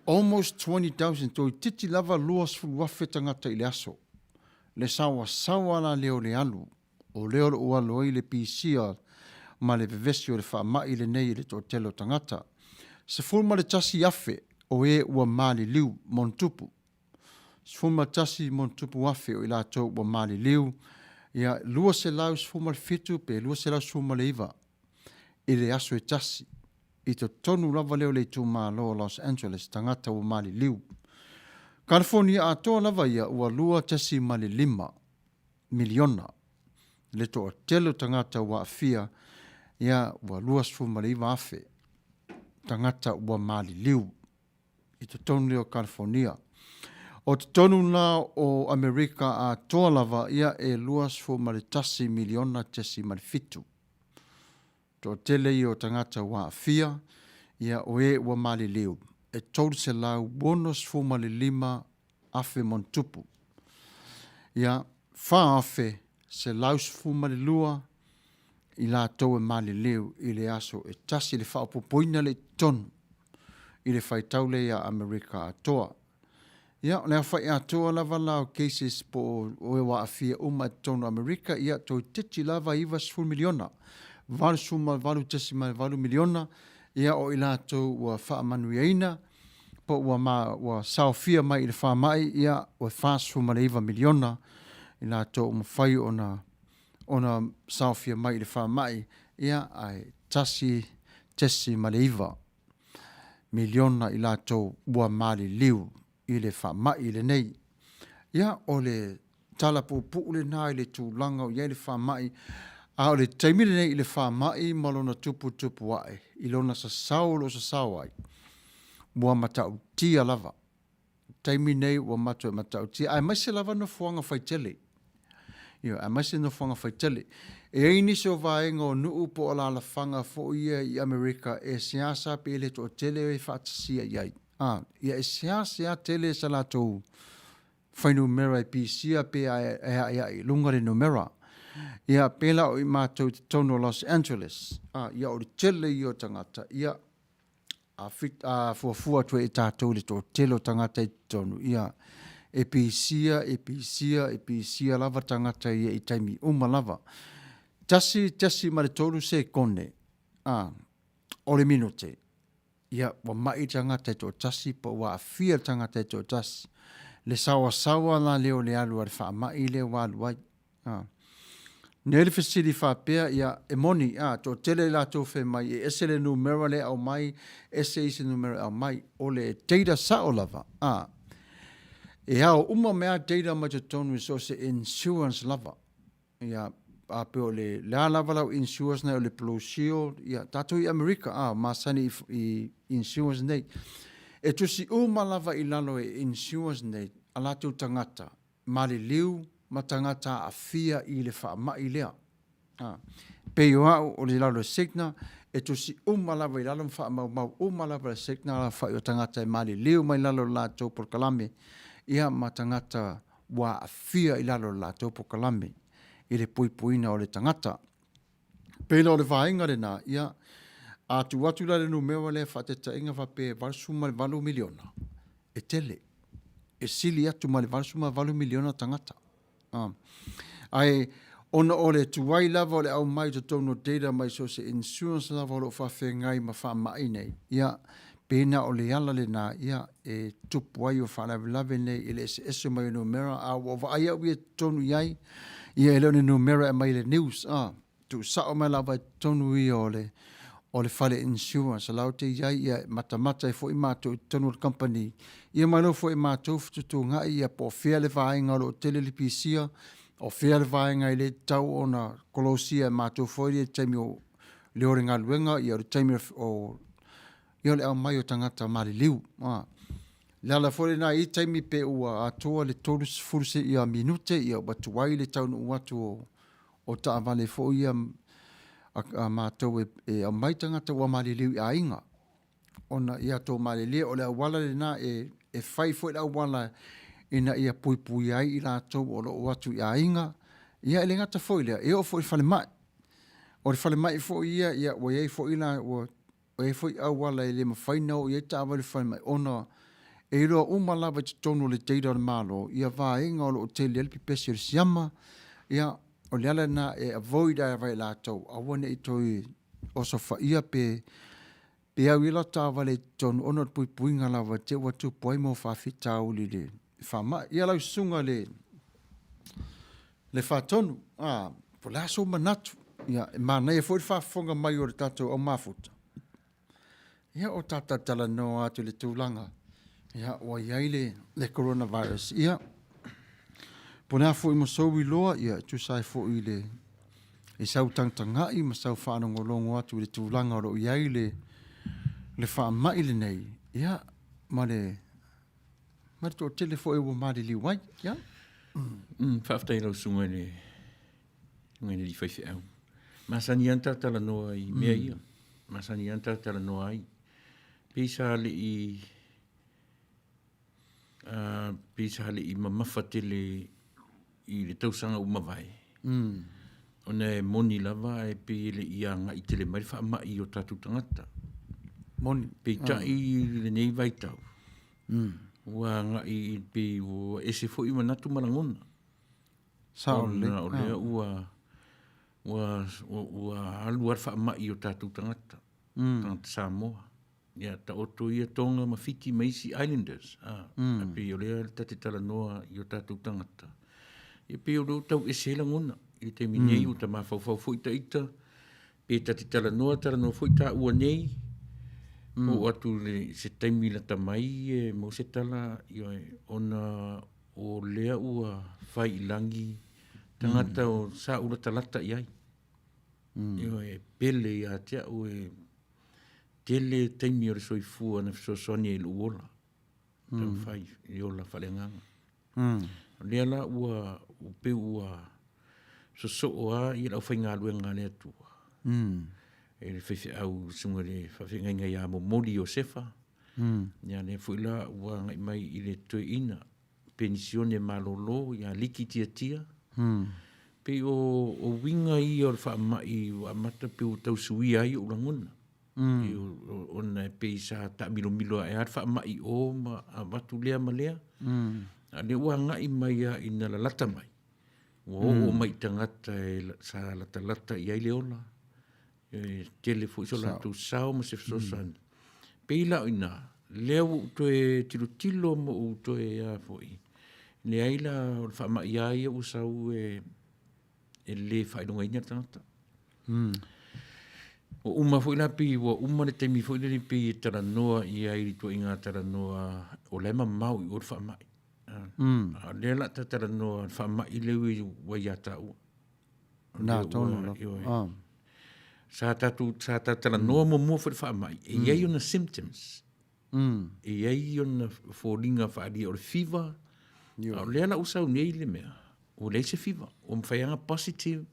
almost 20,000, toeitiiti lava 20,000 tagata i le aso. Le saoasaoa la lea o le alu o lea o lo o alu ai le pisia ma le vevesi o le faamai lenei i le toatele o tagata. 11,000 o e ua maliliu ma ona tupu. 11 ma ona tupu afe o i latou ua maliliu, ia 217 pe 219 i le aso e tasi i totonu lava lea o le itumalo o Los Angeles tagata ua maliliu. Kalifonia atoa lava ia ua 2.5 miliona le toatele o tagata ua aafia, ia ua 29,000 tagata ua maliliu i totonu lea o California. O totonu la o Amerika atoa lava, ia e 21 miliona tesi ma le fitu. Toatele ia o tagata ua aafia, ia o e ua maliliu, e 365 afe ma ona tupu. Ia, 4,112 i latou e maliliu i le aso e tasi, le faaopoopoina lea i totonu i le faitau lea ia Amerika atoa. Ia, o le aofai atoa lava la o cases po o e ua aafia uma i totonu o Amerika, ia, toeitiiti lava 90 miliona, 88.8 miliona, ia, o i latou ua faamanuiaina po ua ma ua saofia mai i le faamai, ia, ua 49 miliona i latou ua mafai ona ona saofia mai i le faamai, ia, ae 1.9 miliona i latou ua maliliu i le faamai lenei. Ia, o le tala puupuu lena i le tulaga o i ai le faamai, a o le taimi lenei i le faamai ma lona tuputupu ae i lona sasao o lo o sasao ai, ua matautia lava. Taimi nei ua matua matautia, aemaise lava nofoaga faitele. Ioe, aemaise nofoaga faitele. E i ai nisi o vaega o nuu po o alaalafaga foi ia i Amerika e seasea pe le toatele e faatasia i ai. A, ia e seasea tele sa latou fuainumera e pisia pe e aeae i luga le numera. Ia, pēlā o i matou i totonu o Los Angeles. A, ia o le tele ia o tagata, ia, a, fit, a fuafua atu ai e tatou i le toatele o tagata i totonu, ia, e pisia, e pisia, e pisia lava tagata ia i taimi uma lava. 1.3 sekone, a, o le minute, ia, ua mai le tagata e toatasi po ua aafia le tagata e toatasi. Le saoasaoa la lea o le alu a le faamai lea ua alu ai. A. Nei le fesili faapea, ia, e moni, a, toatele i latou fai mai, e ese le numera lea e aumai, ese isi numera e aumai. O le data sao lava, a, e ao uma mai lava data mai totonu i so o se insurance lava. Ia, a pei o le, le a lava lau insurance nei o le Blue Shield, ia, tatou i Amerika, a, masani i, i insurance nei. E tusi uma lava i lalo e insurance nei a latou tagata, maliliu ma tagata aafia i le faamai lea. A, pei o au o le lalo e Cigna, e tusi uma lava i lalo ma faamaumau uma lava e Cigna aofai o tagata e maliliu mai lalo o le latou polokalame, ia ma tagata ua aafia i lalo o le latou polokalame i le puipuiga o le tagata. Pei la o le vaega lena, ia, a tuu atu la le numera lea faataitaiga faapea e 88 miliona, e tele. E sili atu ma le 88 miliona tagata. A. Ae ona o le tuai lava o le aumai i totonu o data mai so o se insurance lava o lo o faafeagai ma faamai nei, ia, pe na o le ala lena, ia, e tupu ai o faalavelave nei i le eseese mai o numera, a ua vaai au ia i totonu i ai, ia e le o ni numera e aumai i le news, a, tuusao mai lava i totonu ia o le, o le fale insurance la ou te i ai, ia e matamata ai foi matou i totonu o le kamupani, ia ma iloa foi e matou fetutuunai ia po o fea le vaega o lo o tele le pisia, o fea le vaega e le tatau ona kolosia e matou foi lea i le taimi o le o le galuega, ia o le taimi o ia o le aumai o tagata maliliu. A. Le ala foi lena i taimi pe ua atoa le 30 ia minute ia ua tuai le taunuu atu o o taavale foi ia a matou e aumai tagata ua maliliu i aiga ona ia tou malilie o le auala lena e fai foi le auala ina ia puipuia ai i latou o lo o atu i aiga. Ia e le gata foi i lea, e oo foi i le falemai. O le falemai foi ia, ia ua i ai foi la ua i ai foi auala e le mafai ona oo i ai taavale i le falemai ona e iloa uma lava i totonu o le data a le Malo ia vaega o lo o tele ai le pepesi o le siama. Ia, o le ala lena e avoid ai lava e latou, aua ne i toe osofaia pe pe au i ai latou taavale i totonu ona o le puipuiga lava i te i ua tupu ai mau faafitauli i le faamai. Ia lau susuga i le le Faatonu, a, po o le a sou manatu? Ia, e manaia foi le faafofoga mai o le tatou au mafuta. Ia, o tatou talanoa atu i le tulaga, ia, ua i ai le, le coronavirus. Ia, po o le a foi ma sou iloa, ia, e tusa ai foi i le, i sau tagatagai ma sau faalogologo atu i le tulaga o lo o i ai le, le faamai lenei, ia, ma le Ma le toatele foi ua maliliu ai. Ia. Faafetai i lau susuga i le susuga i le alii faifeau. Masani lava ona ta talanoa i mea ia. Masani lava ona ta talanoa ai. Pei sa le i pei sa le i mamafa tele i le tausaga ua mavae. Ona e moni lava ae pei e le i agai tele mai le faamai i o tatou tagata. Moni. Peitai i lenei vaitau, ua agai pei ua ese foi manatu ma lagona. Sao lelei. Ona o lea ua ua ua alu lava le faamai i o tatou tagata, tagata Samoa. Ia, taoto ia Tonga ma Fiti ma isi Islanders, a, mm. pei o lea ta te talanoa i o tatou tagata. Ia pei o lea ua tau ese ai lagona. I le taimi nei ua ta mafaufau foi taita, pe ta te talanoa, talanoa foi taua nei, oo atu i se taimi lata mai e maua se tala, ioe, ona o lea ua fai i lagi tagata o sa ou latalata i ai. Ioe, e pele ia te au e tele taimi o le soifua na fesoasoani ai i lou ola, taumafai i ola faaleagaga. O lea la ua pei ua sosoo lava le aufaigaluega a le Atua e le faifeau susuga i le faafeagaiga ia Momoli Iosefa, ia lea foi la ua agai mai i le toeaina penisione malolo ia Liki Tiatia. Pei o uiga ia o le faamai ua amata pei ua tau suia ai ou lagona. Ona e pei sa taamilomilo ae lava le faamai i o ma avatu lea ma lea. A o lea ua agai mai lava ina lalata mai, ua oo mai i tagata sa latalata i ai le ola, e tele foi so latou sao ma se fesoasoani. Pei la o i ina, lea ua ou toe tilotilo ma ou toe a foi, leai la o le faamai lava ia ua sau e le faailogaina le tagata. Ua uma foi la pei ua uma le taimi foi lele pei e talanoa i ai i le ituaiga talanoa o la e mamao i o le faamai. A o lea o le a ta talanoa i le faamai lea ua ia taua. Nā tonu lava. Sa tatou sa ta talanoa muamua foi i le faamai, e i ai ona symptoms. E i ai ona foliga faaalia o le fever. A o lea la ua sau nei le mea, ua leai se fever. Ua mafai lava ona positive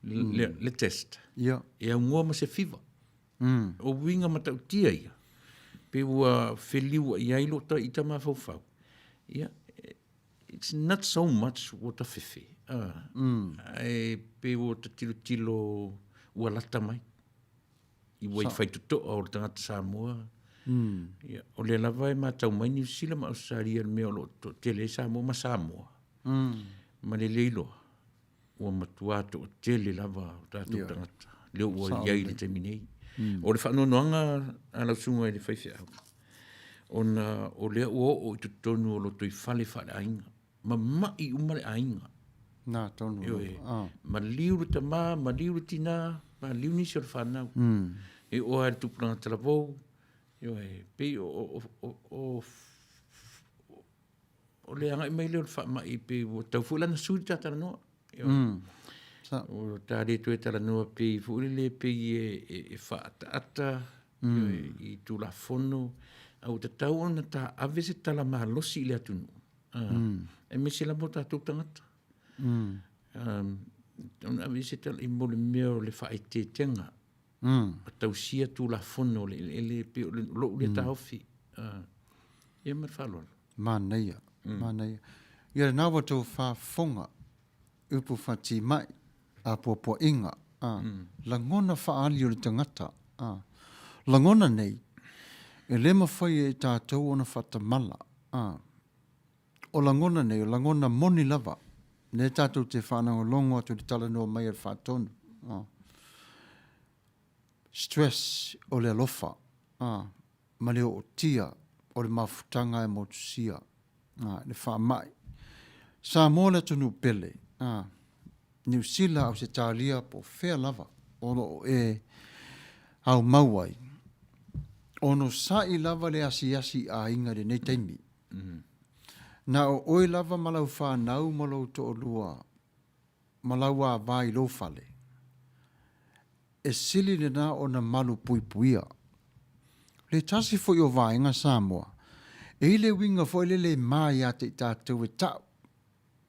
le test. E aunoa ma se fever. O uiga matautia ia, pei ua feliuai ai lou ita mafaufau. Ia, it's not so much ua ta fefe, ae pei ua ta tilotilo ua lata mai i ua i faitotoa o le tagata Samoa. Ia, o lea lava e matau mai Niu Sila ma Ausetalia i le mea o lo o toatele ai Samoa ma Samoa ma le le iloa ua matua toatele lava o tatou tagata lea ua i ai i le taimi nei. O le faanoanoaga a lau susuga i le faifeau, ona o lea ua oo i totonu o lotoifale faaleaiga, ma mai uma le aiga. Nā tonu. Ioe, maliu le tama, maliu le tina, maliu nisi o le fanau. E oo lava i le tupulaga talavou, ioe, e pei o, o, o, o, o le agai mai lea o le faamai pei ua tau foi la ona sui le ta talanoa. Ioe. Ua ta le toe talanoa pei foi lele pei e, e, e faaataata ioe, i Tulafono, a ua tatau ona ta ave se tala malosi i le atunuu. Aemaise lava o tatou tagata. Ona ave se tala i mo le mea o le faaeteetega. Ma tausia Tulafono o le eleele pei o lou lea taofi. Ia ma le faaaloalo. Manaia, manaia. Ia lena ua outou faafofoga i upu faatimai, apoapoaiga, a, lagona faaali o le tagata, a. Lagona nei, e le mafai e i tatou ona faatamala, a. O lagona nei, o lagona moni lava, lea tatou te faalogologo atu i le talanoa mai a le Faatonu. A. Stress o le alofa, a, ma le ootia o le mafutaga e motusia, a, le faamai. Samoa le atunuu pele, a, Niu Sila, Ausetalia po o fea lava o lo o e aumau ai, onosai lava le asiasi i aiga i lenei taimi. Na o oe lava ma lau fanau ma lou toalua ma lau ava i lou fale, e sili lena ona malupuipuia. Le tasi foi o vaega Samoa, e i le uiga foi lele e ma ia te i tatou e ta'u,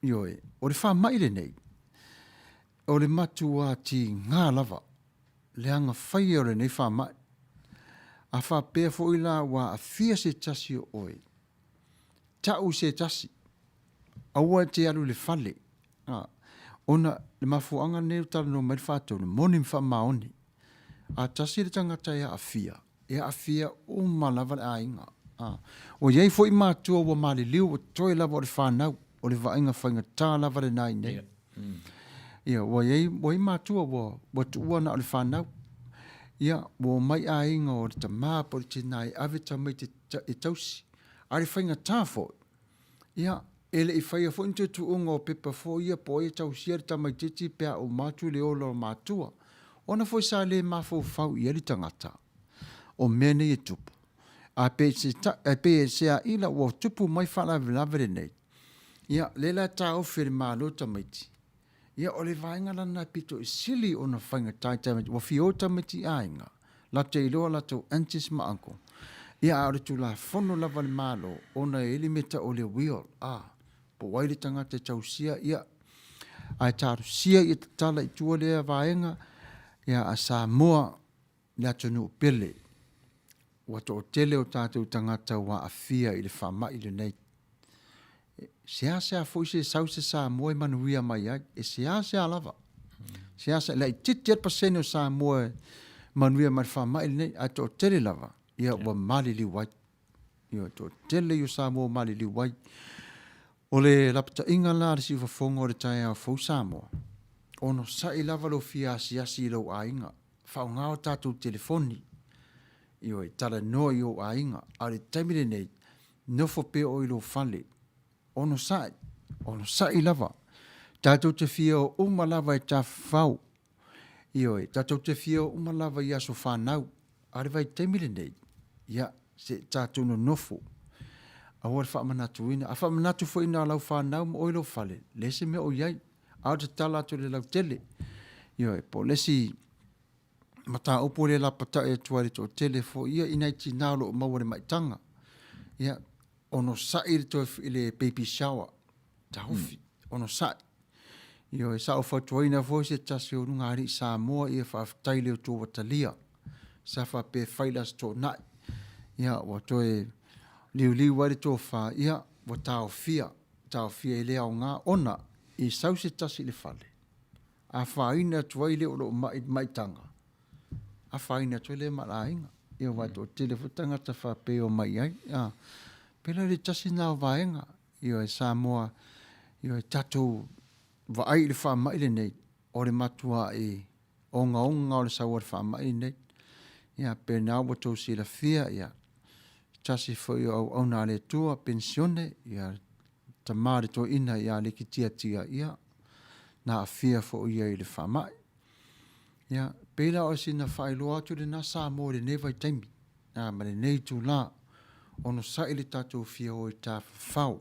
ioe, o le faamai lenei, o le matuā tigā lava le agafaia o lenei faamai. A faapea foi la ua aafia se tasi o oe, ta'u i se tasi, aua e te alu i le fale, a, ona le mafuaaga lenei o talanoa mai le Faatonu, moni ma faamaoni. A tasi le tagata e aafia, e aafia uma lava le aiga. A, ua i ai foi matua ua maliliu ua totoe lava o le fanau, o le vaaiga faigata lava lena i inei. Ia, ua i ai, ua i ai matua ua, ua tuua na o le fanau. Ia, ua omai aiga o le tama po o le tina e ave tamaiti e tausi. A o le faigata foi, ia, e le i faia foi ni tuutuuga o pepa foi ia po o ai e tausia le tamaitiiti pe a uma atu le ola o matua. Ona foi sa le mafaufau i ai le tagata o mea nei e tupu. A pei se, a pei e se aila ua tupu mai faalavelave lenei, ia, lea la e taofi e le Malo tamaiti, ia, o le vaega la lena e pito i sili ona faigata i tamaiti, ua fia o tamaiti i aiga, latou te iloa latou aunties ma uncle, ia, a o le Tulafono lava a le Malo, ona e i ai le mea e tau o le will, a, po o ai le tagata e tausia, ia, ae talosia ia tatala i tua lea vaega, ia, a Samoa le atunuu pele, ua toatele o tatou tagata ua aafia i le faamai lenei. E seasea foi se sau se Samoa e manuia mai ai, e seasea lava. Seasea, laitiiti lava le pasene o Samoa e manuia mai le faamai lenei, ae toatele lava, ia ua maliliu ai. Ia toatele ia o Samoa ua maliliu ai. O le lapataiga la a le siufofoga o le taeao fou Samoa, onosai lava lou fia asiasi i lou aiga, faaaoga o tatou telefoni, ioe, talanoa i ou aiga, a o le taimi lenei, nofo pea oe i lou fale, onosai, onosai lava. Tatou te fia o uma lava e tafafao, ioe, tatou te fia o uma lava i aso fanau, a o le vaitaimi lenei, ia, se i tatou nonofo, aua le faamanatuina, a faamanatu foi na o lau fanau ma oe i lou fale, leai se mea o i ai. A o le tatala atu i le lautele. Ioe, po o le isi mataupu lea e lapatai atu ai i le toatele foi ia i nai tina o lo o maua i le maitaga. Ia, onosai le toe i le baby shower, taofi, onosai. Ioe, sa ou fautuaina foi se tasi o luga alii Samoa, ia faafetai i le outou ua talia. Sa faapea e fai le Aso Toonai. Ia, ua toe liuliu ai le tofa, ia, ua taofia. Taofia e le aoga ona i sau se tasi i le fale, afaina atu ai le o lo o mai i le maitaga, afaina atu ai lea ma le aiga. Ia aua e toatele foi tagata faapea e omai i ai. A, pei la o le tasi lena o vaega, ioe, Samoa, ioe, tatou vaai i le faamai lenei, o le matuai ogaoga o le sau o le faamai lenei. Ia, pe na ua outou silafia, ia, tasi foi o auauna a le Atua, penisione, ia, tama le toeaina ia Leki Tiatia, ia, na aafia foi ia i le faamai. Ia, Pei la o sina faailoa atu lena Samoa i lenei vaitaimi, a, ma lenei itulā, onosai le tatou fia o i tafafao,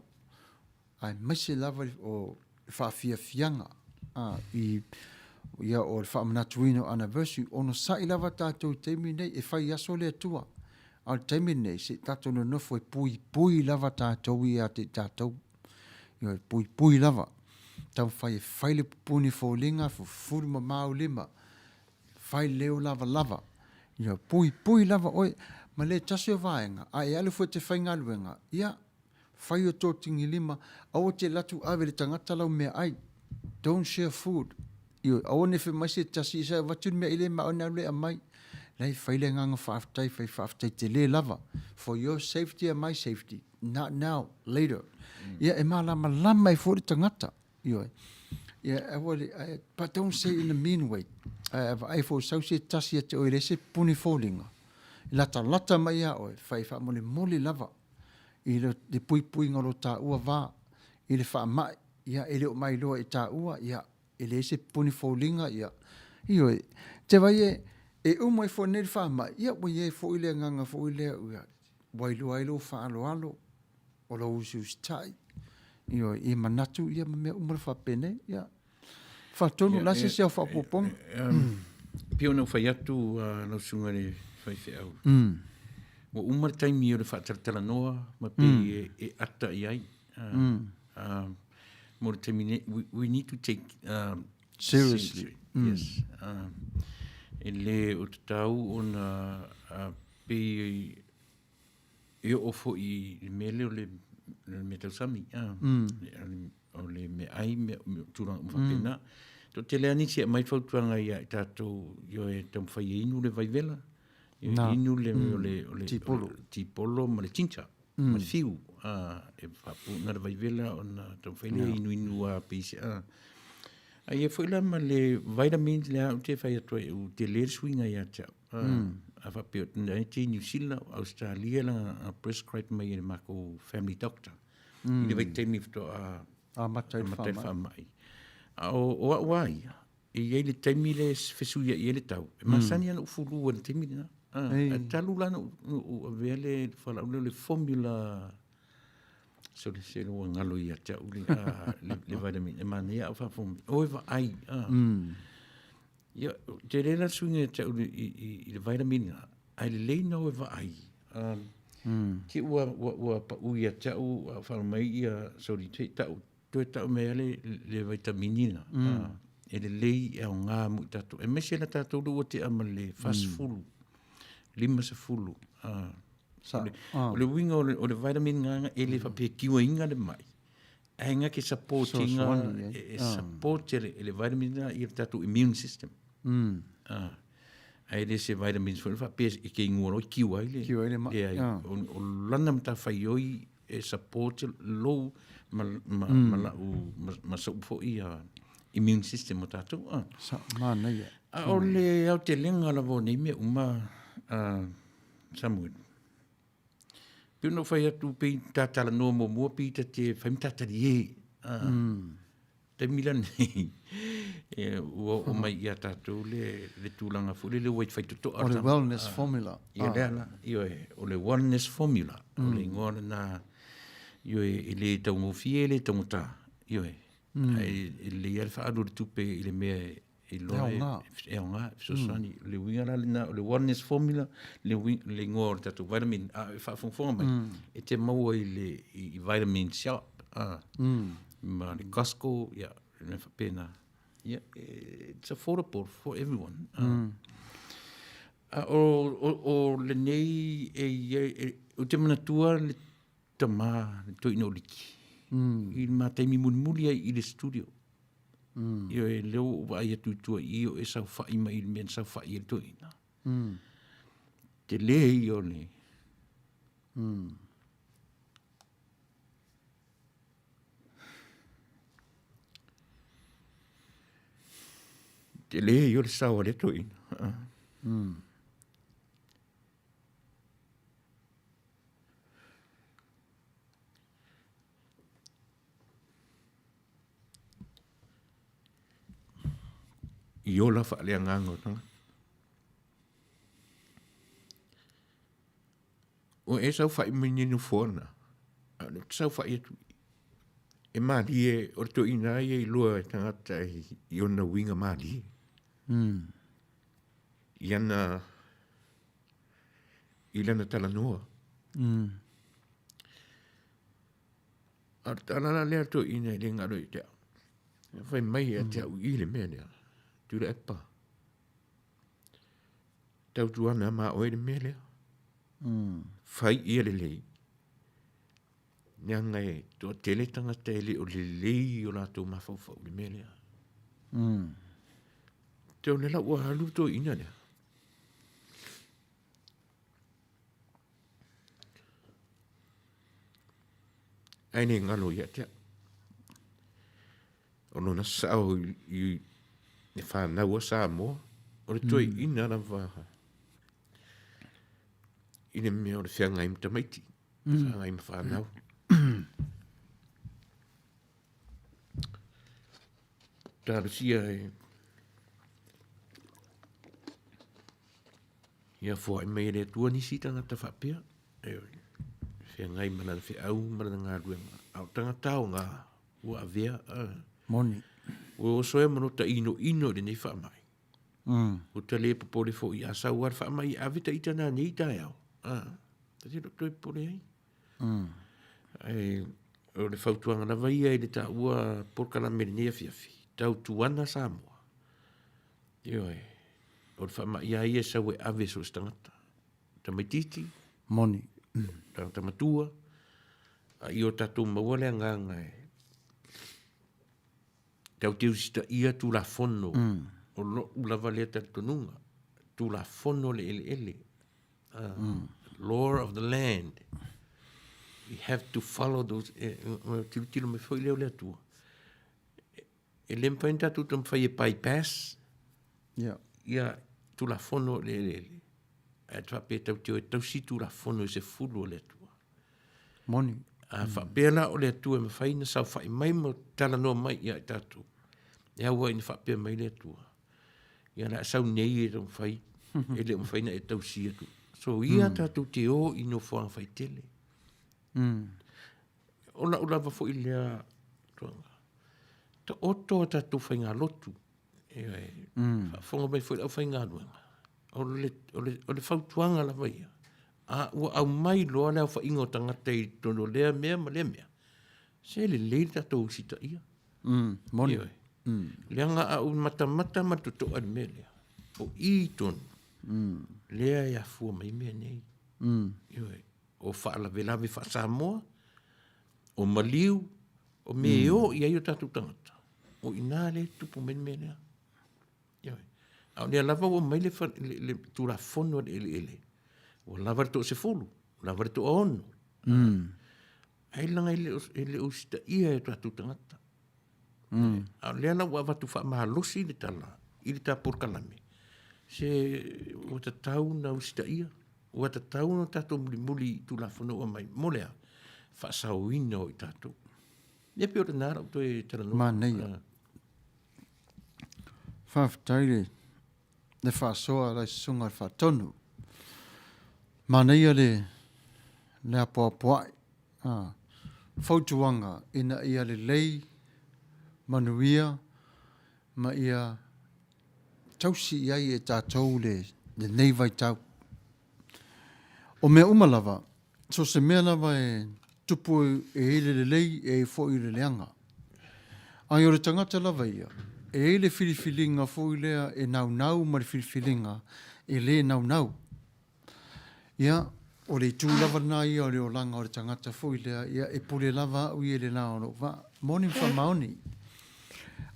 aemaise lava o le faafiafiaga, a, i, ia, o le faamanatuina o anniversary, onosai lava tatou i taimi nei, e fai aso le Atua, a o le taimi lenei, se i tatou nonofo e puipui lava tatou ia te i tatou. Ioe, puipui lava. Taumafai e fai le pupuni foliga, fufulu mamao lima, fai leo lavalava. Ioe, puipui lava oe. Ma le tasi o vaega, a e alu foi e te faigaluega, ia, fai o tō tigilima, aua te alu atu ave i le tagata lau meaai. Don't share food. Ioe, aua ne fai mai se tasi, sa avatu le mea i le ma ona alu e aumai. Leai, fai le agaga faafetai, fai faafetai tele lava. For your safety and my safety. Not now, later. Ia, e malamalama ai foi le tagata. Ioe. Ia, aua le, but don't say in a mean way. Ae vaai foi sau se tasi ia te oe e leai se puni foliga, e latalata mai ia oe, fai faamolemole lava i le puipuiga o lo taua va i le faamai, ia e le o mailoa i taua, ia e leai se puni foliga, ia, ioe, te vaai e, e uma ifo nei le faamai, ia ua i ai foi le agaga foi lea, ia, ua iloa ai lou faaaloalo, o lou usiusitai, ioe, i manatu ia ma mea uma faapenei, ia. Faatonu, la se isi au faaopoopoga? Pei ona ou fai atu lau susuga i le faifeau, ua uma le taimi o le faatalatalanoa ma pei e ata i ai. Mo le taimi nei, we need to take seriously. Yes. E le o tatau ona pei e oo foi i le mea lea o le mea tausami, o le meaai, tulaga uma faapena. Toatele lava nisi e aumai fautuaga ia i tatou, ioe, taumafai e inu le vaivela, inu le tipolo ma le ginger ma le fiu, e faapuna le vaivela ona taumafai lea e inuinu lava pei se a. Ae i ai foi la ma le vitamins lea ou te fai atu ai, ua tele le suiga ia te au. A faapea o e te i Niu Sila, o Ausetalia la prescribe mai e le makou family doctor i le vaitaimi faatoa amata ai le faamai. A o au lava ia, e i ai le taimi lea e fesuiai ai le tau, e masani lava ona ou fulu ai i le taimi lena. Ae talu la ona ou avea le fualaau lea o le formula, sole se ua galo ia te au le vitamin, e manaia a o faafofoga mai, o e vaai. Ia, tele la le suiga ia te au i le vitamin lena, ae lelei ona o e vaai. Te ua, ua, ua pau ia te au, a o mai ia, sorry, te tau, toe tau mai le, le vitamini lena. E lelei e aoga mo i tatou. Aemaise la tatou lea ua tea ma le 40, 50. O le uiga o le vitamin lena e le faapea e kiuaina le mai, Ae nga ke support inga e support e le vitamin na i le tatou immune system. Ah. Ae le se vitamins foi faapea e ke ingoa loa kiu ai le. Kiu ai le ma. Leai. O lana matafaioi e support lou ma ma ma lau ma so'u foi immune system o tatou. Ah. Sa manaia. A o le aotelega lava o nei mea uma Samuel. Pei ona ou fai atu pei ta talanoa muamua pei ta te fai ma ta talie. Taimi lenei ua oo mai ia tatou le le tulaga foi lele ua fai totoa. O le wellness formula. Ia lea la, ioe, o le wellness formula, o le igoa lena, ioe, e le taugofie, e le taugata, ioe. Ae e lelei lava le faaalu o le tupe i le mea e iloa e aoga, e aoga, e fesoasoani. Mm. Le uiga la lena, o le wellness formula, le, le igoa o le tatou vitamin, a e faafogafoga mai, e te maua i le i vitamin shop, ah, ma le Costco, ia, le mea faapena. Ia, it's affordable for everyone. Ah. A o, o, o lenei e, e, e, ou te manatua le tama, le toeaina o Liki, i le ma taimi mulimuli ai i le studio. Ioe, lea ua ou vaai atu i tua i i o e saofai mai i le mea na saofai ai le toeaina. Tele ia o le... Tele ia o le sao a lea toeaina. I ola faaleagaga o tagata. Ua e saofai mai nei nofoa na, a o lea ou te saofai atu i i. E malie, o le toeaina lava ia e iloa e tagata i ona uiga malie. I ana, i lana talanoa. A o le tala la lea a le toeaina e le galo ia te au, fai mai ia te au i i le mea lea, Tuilaepa, tautuana ma oe le mea lea. Fai ia lelei, leaga e toatele tagata e le o lelei o latou mafaufau i le mea lea. Te o lea la ua alu le toeaina lea. Ae le galo ia te au. O lona sao i le fanau a Samoa, o le toeaina lava i le mea o le feagai ma tamaiti, feagai ma fanau. Talosia e ia foai mai e le Atua nisi tagata faapea, ioe, feagai ma lana feau ma lana galuega, a o tagata aoga ua avea. Moni. Ua oso ai ma lota inoino i lenei faamai. Ua ta le popole foi a sau lava le faamai e ave ta ita nanei i taeao. Ta te le o toe popole ai. Ae o le fautuaga lava ia i le taua polokalame i lenei afiafi, tautuana Samoa. Ioe, o le faamai lava ia e sau e ave so o se tagata. Tamaitiiti, Moni. tagata matua, a ia o tatou maua le agaga e tatou te usitaia Tulafono, o lou lava lea talitonuga, Tulafono o le eleele, law of the land. We have to follow those, tilotilo mai foi lea o le Atua. E le mafai ona tatou taumafai e bypass ia Tulafono o le eleele, ae faapea tatou te o e tausi Tulafono e 10 o le Atua. Moni. A faapea la o le Atua e mafai ona saofai mai ma talanoa mai ia i tatou, e au ai ina faapea mai le Atua, ia o le a sau nei e taumafai, e le o mafai ona e tausia atu. So ia tatou te o i nofoaga faitele. O lau lava foi lea tulaga, taoto a tatou faigalotu, ioe, faafofoga mai foi le aufaigaluega, o le fautuaga lava ia, a ua aumai loa le aofaiga o tagata i totonu o lea mea ma lea mea, se lelei le tatou usitaia. Moni. Ioe. Leaga a ou matamata ma le totoa i le mea lea, o i tonu lea e afua mai mea nei. Ioe. O faalavelave faa-Samoa, o maliu, o mea e o i ai o tatou tagata, o i ina lea e tupu mai le mea lea. Ioe. A o lea lava ua aumai le, le, le Tulafono a le eleele, ua lava le toasefulu, ua lava le toaono. Ai leaga e le o usitaia e o tatou tagata. A o lea la ua avatu faamalosi le tala i le ta polokalame, se ua tatau ona usitaia, ua tatau ona tatou mulimuli i Tulafono ua aumai, mo le a? Faasaoina o i tatou. Ia pei o lena lau toe talanoa. Manaia. Faafetai le le faasoa a lau susuga i le Faatonu. Manaia le le apoapoai, a, fautuaga ina ia lelei, manuia ma ia tausi i ai e tatou le lenei vaitau. O mea uma lava, so o se mea lava e tupu e i ai le lelei, e i ai foi le leaga. Ae o le tagata lava ia, e i ai le filifiliga foi lea e naunau ma le filifiliga e le naunau. Ia, o le itu lava lena ia o le olaga o le tagata foi lea, ia e pule lava au ia i le la o lou vaa. Moni ma faamaoni.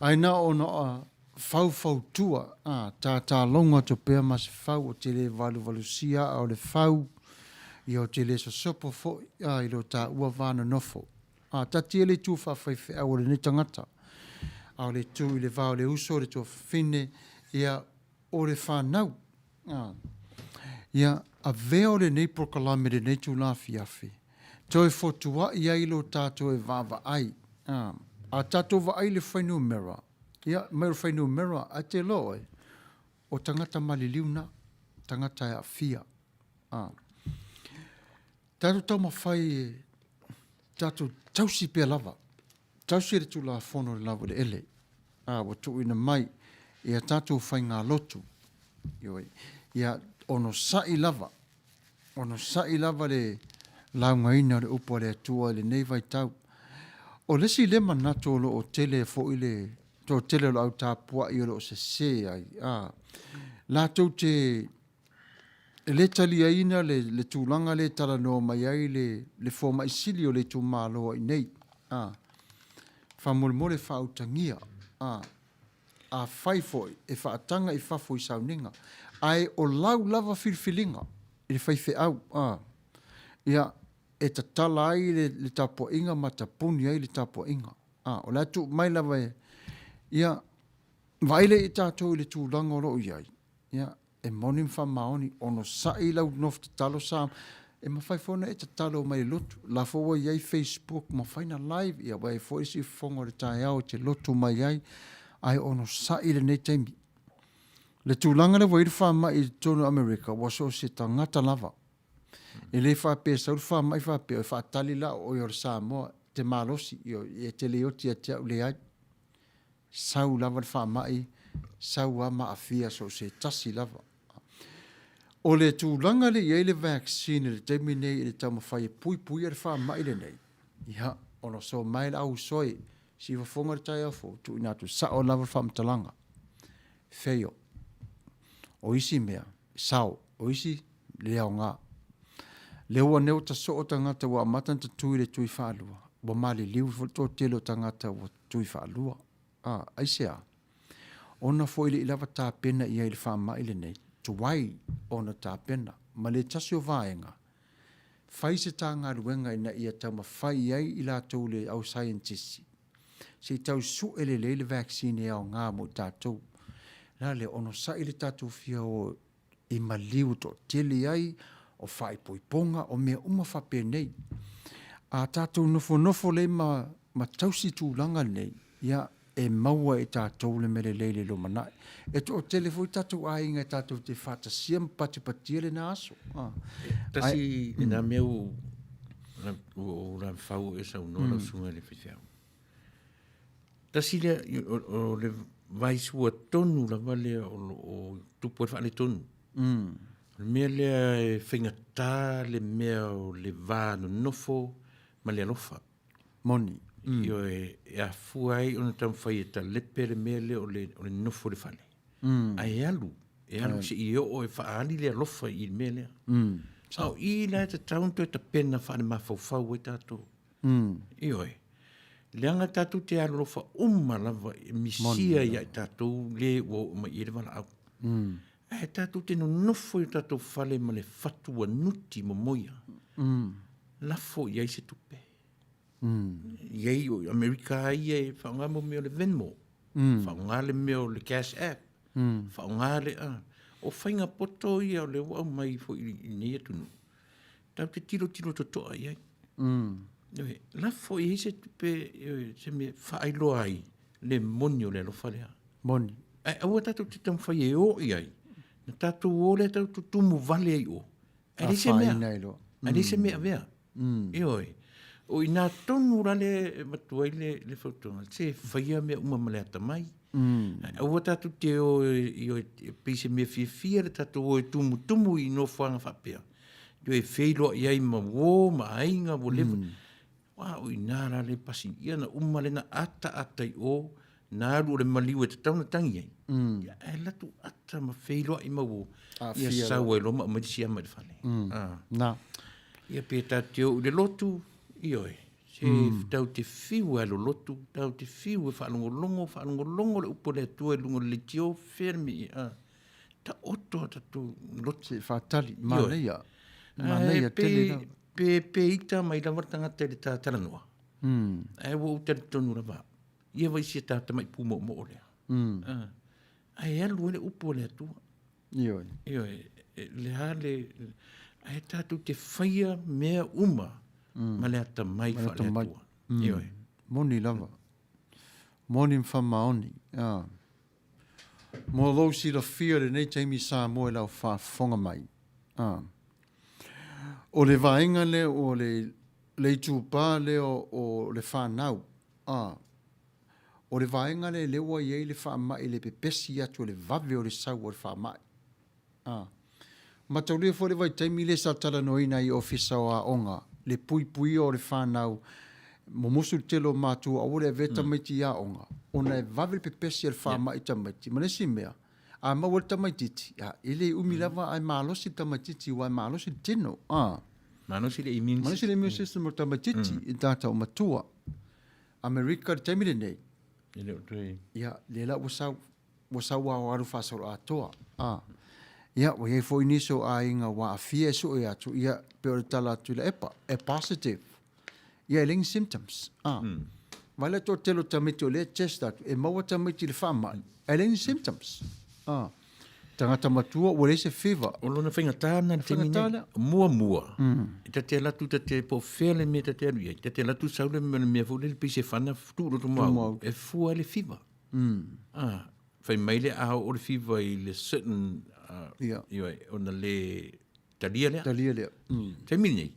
Ae na ona faufautua, a, tātālogo atu pea ma se fau, ou te le valuvalusia aa o le fau, ia ou te le sosopo foi, a, i lo taua va nonofo. A, taatia le itu faafaifeau o lenei tagata, a o le itu i le va o le uso, le tuafafine, ia, o le fanau, a, ia, avea o lenei polokalame i lenei itula afiafi, toe fotuai ai lo tatou e vaavaai, a, a tatou vaai i le fuainumera, Ia, mai o le fuainumera, ae te iloa oe, o tagata maliliu na, tagata e aafia. A. Tatou taumafai e tatou tausi pea lava, tausi le Tulafono o le Laueleele, a ua tuuina mai i a tatou faigalotu, ioe, ia onosai lava, onosai lava le laugaina o le upu a le Atua i lenei vaitau. O le isi lea manatu o lo o tele foi le toatele o le au tapuai o lo o sese ai, a, latou te e le taliaina le, le tulaga lea e talanoa mai ai le, le fomai sili o le itumalo ai nei. A, faamolemole faautagia. A, afai foi e faataga i fafo i sauniga, ae o lau lava filifiliga i le faifeau, a, ia, e tatala ai le, le tapuaiga ma tapuni ai le tapuaiga. A, o le a tuu mai lava e, ia, vaai lea i tatou i le tulaga o lo o i ai, ia, E moni ma faamaoni, onosai lau nofo tatalo sa e mafai foi ona e tatalo mai i le lotu. La foi ua i ai Facebook, mafai na live, ia ua i ai foi isi fofoga o le taeao e te lotu mai ai, ae onosai i lenei taimi. Le tulaga lea ua i ai le faamai i totonu o Amerika, ua so o se tagata lava. E le faapea e sau le faamai faapea, e faatali la o oe o le Samoa, e te malosi, e te le oti ia te au, leai. Sau lava le faamai, sau lava ma aafia so o se tasi lava. O le tulaga lea e i ai le vaccine i le taimi nei i le taumafai e puipuia le faamai lenei, ia, ona so mai le au soe, sifofoga le taeao fou, tuuina atu sao lava le faamatalaga. Fail. O isi mea, sao, o isi, le aoga. Lea ua nei ua tasoo tagata ua amata ona tatui i le tui faalua, ua maliliu foi le toatele o tagata ua tui faalua. A, aisea? Ona foi le i lava tapena i ai i le faamai lenei, tuai ona tapena, ma le tasi o vaega, fai se ta galuega ina ia taumafai ai i latou le au saienitisi, se i tau sue lelei le vaccine e aoga mo i tatou. La lea, onosai le tatou fia o i maliu toatele ai, o faaipoipoga, o mea uma faapenei. A tatou nofonofo lelei ma, ma tausi tulaga nei, ia, e maua e tatou le mea lelei i le lumanai. E toatele foi tatou aiga e tatou te faatasia ma patipatia lena aso. Ah. Tasi lena mea ua ou lavefau e saunoa lau susuga i le faifeau. Tasi lea, o le vaisua tonu lava lea o lo o tupu ai le faaletonu. O le mea lea e faigata le mea o le va nonofo ma le alofa. Moni. Ioe, e afua ai ona taumafai e talepe le mea lea o le, o le nofo i le fale. Ae alu, e alu seia oo e faaali le alofa i le mea lea. A o i la e tatau ona toe tapena faalemafaufau ai tatou. Ioe. Leaga tatou te alolofa uma lava e misia ia i tatou le ua oo mai i ai le valaau. Ae tatou te nonofo i o tatou fale ma le fatu ua nuti momoia. Lafo i ai se tupe. I ai o Amerika lava ia e faaaoga mo mea o le Venmo. Faaaoga le mea o le Cash App. Faaaoga le a. O faiga poto ia o lea ua aumai foi i lenei atunuu. Tatou te tilotilo totoa i ai. Ioe, lafo i ai se tupe, ioe, se mea e faailoa ai le moni o le alofa lea. Moni. Ae aua tatou te taumafai e o i ai, na tatou o lea tatou tumu vale ai i o. Ae leai se mea. Afaina ai loa. Ae leai se mea e avea. Ioe. O i ina tonu la lea e avatu ai le, le fautuaga, se faia mea uma ma le atamai. Ae aua tatou te o ioe, e pei se mea fiafia le tatou o e tumutumu i nofoaga faapea. Ioe, e feiloai ai ma uo ma aiga ua leva. Aua o i ina la le pasi ia na uma lea na ataata i o, na alu o le maliu e tatau ona tagi ai. Ia, ae alu atu ata ma feiloai ma uo, ia sau ai loa ma aumai le siama i le fale. Ah. Na. Ia pe tatou te o i le lotu, ioe, se mm. tau te fiu e lolotu, tau te fiu e faalogologo, faalogologo le upu a le Atua i luga o le leitio, fea le mea, ah. Taoto a tatou lotu. Se faatali, manaia. Manaia tele lava. Pe, pe ita mai lava le tagata i le ta talanoa. Mm. Ae ua ou talitonu lava, ia vai sia ta tamai pūmo'omo'o lea. Mm. Ah. Ae alu ai le upu a le Atua. Ioe. Ioe, le a le, ae tatou te faia mea uma mm. ma le atamai faale-Atua. Mm. Ioe. Moni lava. Moni ma faamaoni. Ah. Mo lou silafia i lenei taimi Samoa i lau faafofoga mai. Ah. O le vaega lea o le, le itupa lea o le fanau, a, o le vaega lea lea ua i ai le faamai i le pepesi atu o le vave o le sau o le faamai. A. Mataulia foi le vaitaimi lea sa talanoaina ai i Ofisa o Aoga le puipuia o le fanau, mumusu le tele o matua aua le avea tamaiti i aoga ona e vave le pepesi o le faamai i tamaiti. Ma le isi mea, a maua e le tamaitiiti, ia, e le umi lava ae malosi le tamaitiiti aua e malosi le tino. A. Malosi le immune system. Malosi le immune system o le tamaitiiti i tagata matua. Amerika i le taimi lenei, E le o toe. Ia, lea la ua sau, ua sau a alu faasoloatoa. A. Ia, ua i ai foi nisi o aiga ua aafia e sue atu, ia, pei o le tala atu i la epa, e positive. Ia, e leai ni symptoms. A. Vaai la toatele o tamaiti o lea e test atu, e maua tamaiti i le faamai, ae leai ni symptoms. A. Tagata matua ua leai se fever. O lona faigata lena i le taimi nei. Muamua, e ta te alu atu ta te, po o fea le mea ta te alu i ai, ta te alu atu sau le mea foi lele pei se fana tuu i loto maau, e fua ai le fever. Ah, fai mai le a oo le fever i le certain, ioe, ona le talia lea. Talia lea. Taimi lenei,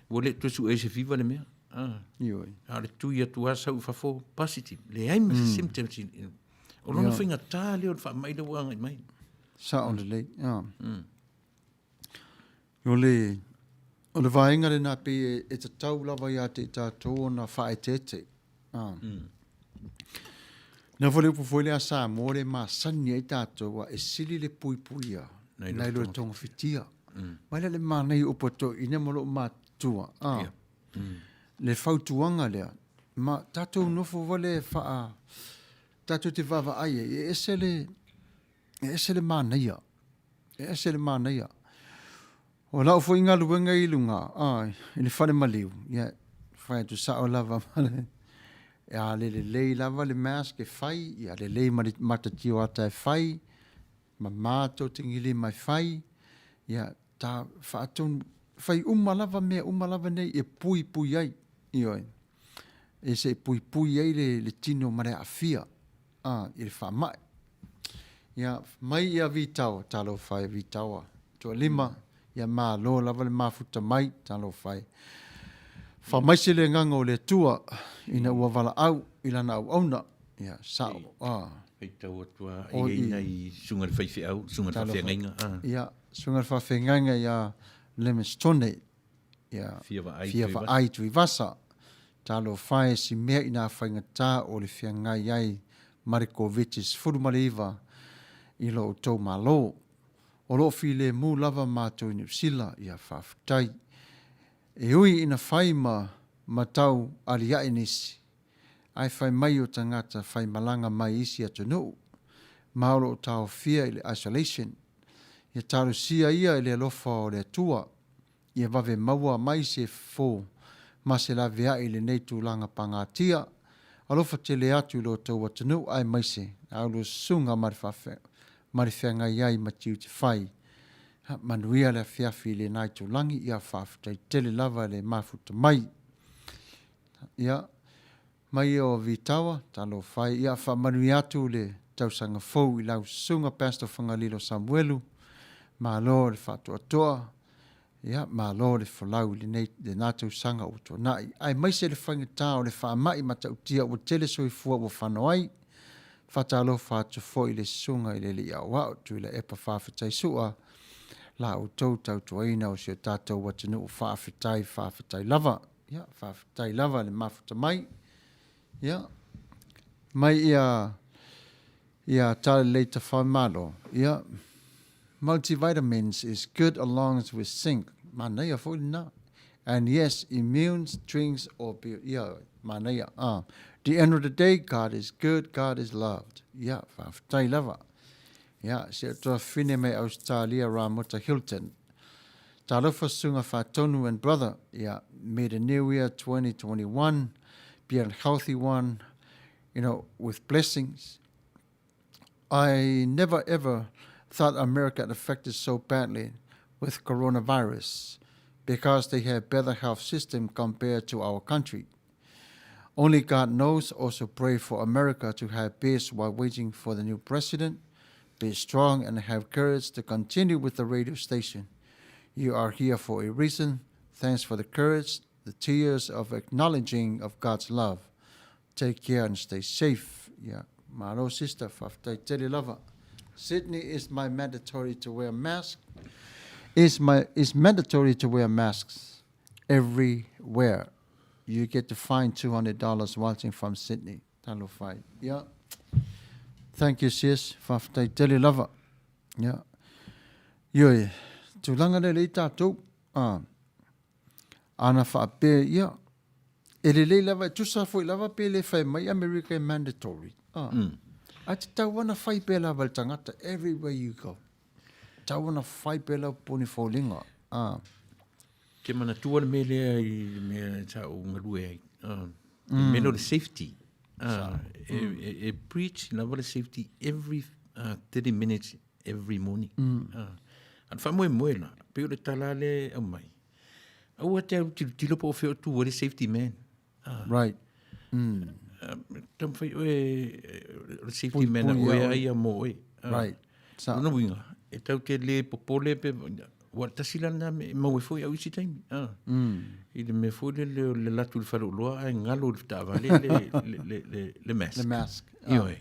ua le toe sue ai se fever le mea. Ah. Ioe. A o le tui atu lava sau i fafo, positive. Leai ma se symptoms. O lona faigata lea o le faamai lea ua agai mai. Sao lelei. Ah. O le, o le vaega lena pei e, e tatau lava ia te i tatou ona faaeteete. Ah. Na foi le upu foi lea a Samoa le masani ai tatou a e sili le puipuia nai lo le togafitia. Mai la le manaia upu a toeaiina ma loo matua. Ah. Le fautuaga lea, ma tatou nofo vale faa, tatou te vaavaai ai, e ese le, e ese le manaia, e ese le manaia. O lau foi galuega i luga, a, i le fale maliu, ia, fai atu sao lava ma le, a le lelei lava le mask e fai, ia lelei ma le matatio ata e fai, mama tou te gilima e fai, ia, ta faatonu, fai uma lava mea uma lava nei e puipui ai, ioe, e se i puipui ai le, le tino ma le aafia, a, i le faamai. Ia, mai ia Vitaoa, talofa e Vitaoa, Toalima, ia malo lava le mafuta mai, talofa e. Faamaise le agaga o le Atua ina ua valaau i lana auauna, ia, sao, a. Faitau atu a i ai nai susuga i le faifeau, susuga i le faafeagaiga. Ia, susuga i le faafeagaiga ia Lemestone, ia, Fia Vaai Tuivasa. Talofa e si mea inā faigata o le feagai ai ma le Koviti-19 i lo outou Malo. O lo o filemu lava matou i Niu Sila, ia faafetai. E ui ina fai ma matau aliae nisi, ae fai mai o tagata fai malaga mai isi atunuu, ma o lo o taofia i le isolation. Ia talosia ia i le alofa o le Atua, ia vave maua mai se fofo ma se laveai i lenei tulaga pagatia. Alofa tele atu i lo outou atunuu aemaise a ulua susuga ma le ma le feagai ai ma tiute fai. Manuia le afiafi i lena itulagi, ia faafetai tele lava le mafuta mai. Ia, mai ia o Vitawa, talofa e, ia faamanuia atu le tausaga fou i lau susuga Pastor Fagalilo Samuelu, malo le faatoatoa, ia malo le folau i lenei lena tausaga ua tuanai, aemaise le faigata o le faamai matautia ua tele soifua ua fano ai. Faatalofa atu foi i le susuga i le Alii Aoao Tuilaepa Faafetai Sua, la outou tautuaina o si o tatou atunuu faafetai faafetai lava. Ia, faafetai lava le mafuta mai. Ia, mai ia, ia Talalelei Tafaimalo. Ia, multivitamins is good along with zinc. Manaia foi lena. And yes, immune drinks or be, ia, manaia. Ah, the end of the day, God is good, God is loved. Ia, faafetai lava. Ia, si o tuafafine mai Australia, Ramota Hilton. Talofa Susuga Faatonu and brother, ia, may the new year 2021 be a healthy one, you know, with blessings. I never ever thought America affected so badly with coronavirus because they have better health system compared to our country. Only God knows. Also pray for America to have peace while waiting for the new president. Be strong and have courage to continue with the radio station. You are here for a reason. Thanks for the courage, the tears of acknowledging of God's love. Take care and stay safe. Ia, malo sister, faafetai tele lava. Sydney is my mandatory to wear mask. Is my is mandatory to wear masks everywhere. You get to find $200 watching from Sydney. Talofa e. Ia. Thank you sis, faafetai tele lava. Ia. Ioe, tulaga lea lei tatou, a, ana faapea, ia, e lelei lava, e tusa foi lava pe le fai mai Amerika e mandatory. A, mm. Ae tatau ana fai pea lava le tagata everywhere you go. Tatau ana fai pea lau poni foliga. A. Ke manatua le mea lea i le mea sa ou galue ai. Mm. Mea lea o le safety. E, e, e preach lava le safety every 30 minutes every morning. Mm. A le faamoemoe la, pei o le tala lea e aumai. Aua te alu tilotilo po o fea o tu ai le safety man. Right. Mm. Taumafai oe, o le safety man a oe a ia mo oe. Right. Sa. Lona uiga, e tau te le popole pe, ua tasi la lena mea e maua ai foi au isi taimi. Mm. I le mea foi lele o le alu atu i le faleoloa ae galo i le taavale le, le, le, le, le mask. Le mask. Ioe.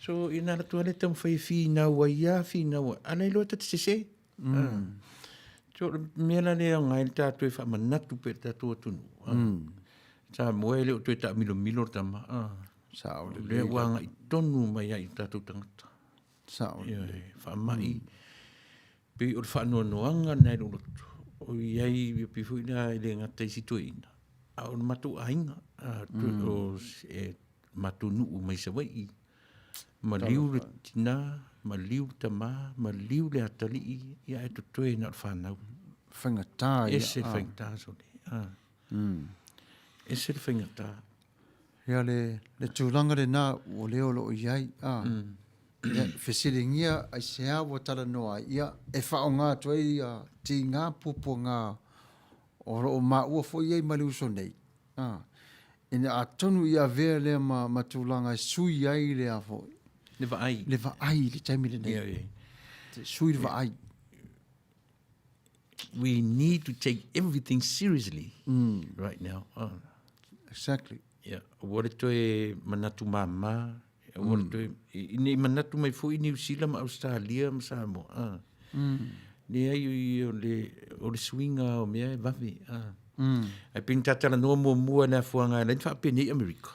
So, ina alu atu lava le taumafai e finau ai lava, finau ai, a la e iloa ta te sese. Mm. So, o le mea la lea e aoga ai le tatou e faamanatu pea i le tatou atunuu. Mm. Samoa e le o toe taamilomilo le tama. Ah. Sao lelei. Lea ua agai tonu mai ai i tatou tagata. Sao lelei. Faamai. Mm. Pei o le faanoanoaga lena i lou loto. O i ai, pei foi lea e le gata i si toeaina, a o le matou aiga, mm. o e, matou nuu mai Savaii. Maliu le tina, maliu le tama, maliu le atalii, ia ae totoe na o le fanau. Faigata ia. Ese le faigata sole. Ah. Mm. Ese le faigata. Ia le, le tulaga lena ua lea o lo o i ai. Ah. Mm. Ia, fesiligia aisea ua talanoa ai, ia, e faaaoga atu ai ia tiga puapuaga o lo o maua foi i ai ma le uso nei. Ah. Ina atonu i avea lea ma, ma tulaga e sui ai le a foi. Le vaai. Le vaai i le taimi lenei. Ia, ia. Sui le vaai. We need to take everything seriously mm. right now. Oh. Exactly. Yeah. Aua le toe manatu māmā. Aua le mm. toe, i, i manatu mai foi Niu Sila ma Australia ma Samoa. Ah. Mm. Leai o le, o le suiga o mea e vave. Ah. Mm. Ai pei na ta talanoa muamua i le afuaga e ala ai ona faapenei Amerika.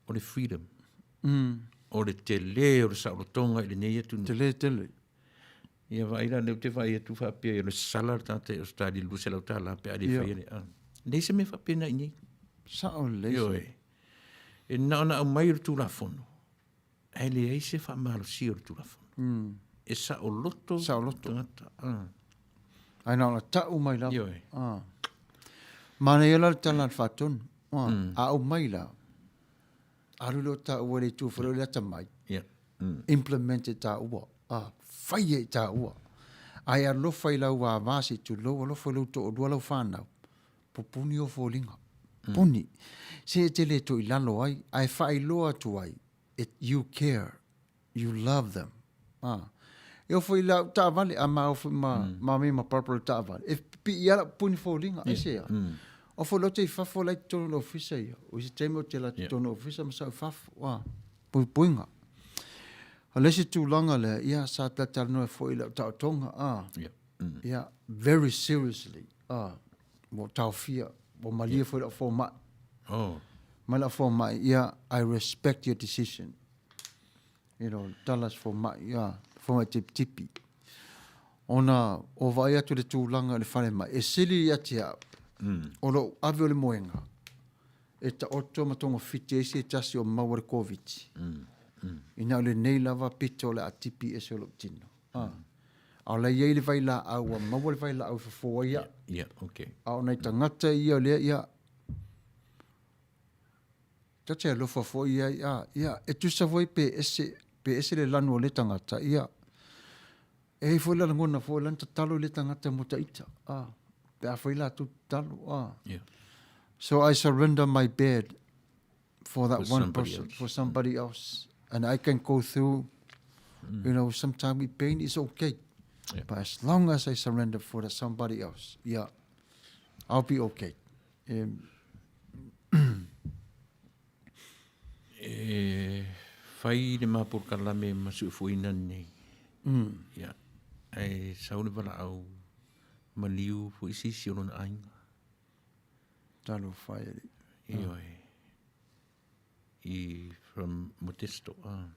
O le freedom. Mm. O le tele o le saolotoga i lenei atunuu. Tele tele. Ia vaai la, lea ou te vaai atu faapea o le sala le tagata i Australia i le $200 pe a le faia le a. Leai se mea faapena i inei. Sao lelei. Ioe. E na ona aumai o le Tulafono, ae leai se faamalosia o le Tulafono. Mm. E saoloto saoloto tagata. Ah. Ae na ona tau mai lava. Ioe. Ah. Manaia la le tala a le Faatonu. Ah. Mm. A aumai la, alu lea o taua i le itu fale o le atamai. Yeah. Mm. Implement e taua. Ah, fai e taua. Ae alofa i lau vāvā se i tulou, alofa i lou toalua lau whānau. Pupuni o foliga. Mm. Puni. Se e te le to i lalo ai, ae faailoa atu ai, it, you care, you love them. Ah. E ofo i lau taavale, a ma ofo ma, mm. ma me ma Barbara taavale. E pipii ia lau puni foliga, yeah. ai se a. Mm. Ofo lote i fafo lai totonu o le ofisa ia. O isi taimi o te la totonu yeah. ofisa ma sa i fafo. Ah. Puipuiga. O le isi tulaga lea, ia, sa talatalanoa foi i lau taotoga, ah. Yeah. Mm. Ia, very seriously, ah, ua taofia, ua malie yeah. foi lau fomai. Oh. Mai lau fomai, ia, I respect your decision. You know, tala se fomai, ia, fomai tipitipi. Ona o vaai atu le tulaga i le falemai, e sili ia te au, mm. o lou ave o le moega, e taoto ma togafiti ai se tasi o maua le Koviti. Mm. Mm. Ina o lenei lava pito o le a tipi ese o lou tino. Mm. Ah. A o la e i ai le vailaau, ua maua le vailaau e fofo ai au. Yeah, okay. A o nai tagata ia o lea, ia, ta te alofa foi i ai, a, ia, e tusa foi pe ese, pe ese le lanu o lea tagata, ia, e i ai foi le lagona foi o lana tatalo i lea tagata mo ta ita, a, pe a fai latou tatalo, a. Yeah. So I surrender my bed for that for one person, else. for somebody else. And I can go through, mm. you know, sometimes with pain is okay. Yeah. But as long as I surrender for that somebody else, yeah. I'll be okay. E, e fai le ma polokalame ma suefueina lenei. Ia, ae sau le valaau maliu foi se isi o lona aiga. Talofa e alii. Ioe. I from Modesto. Ah.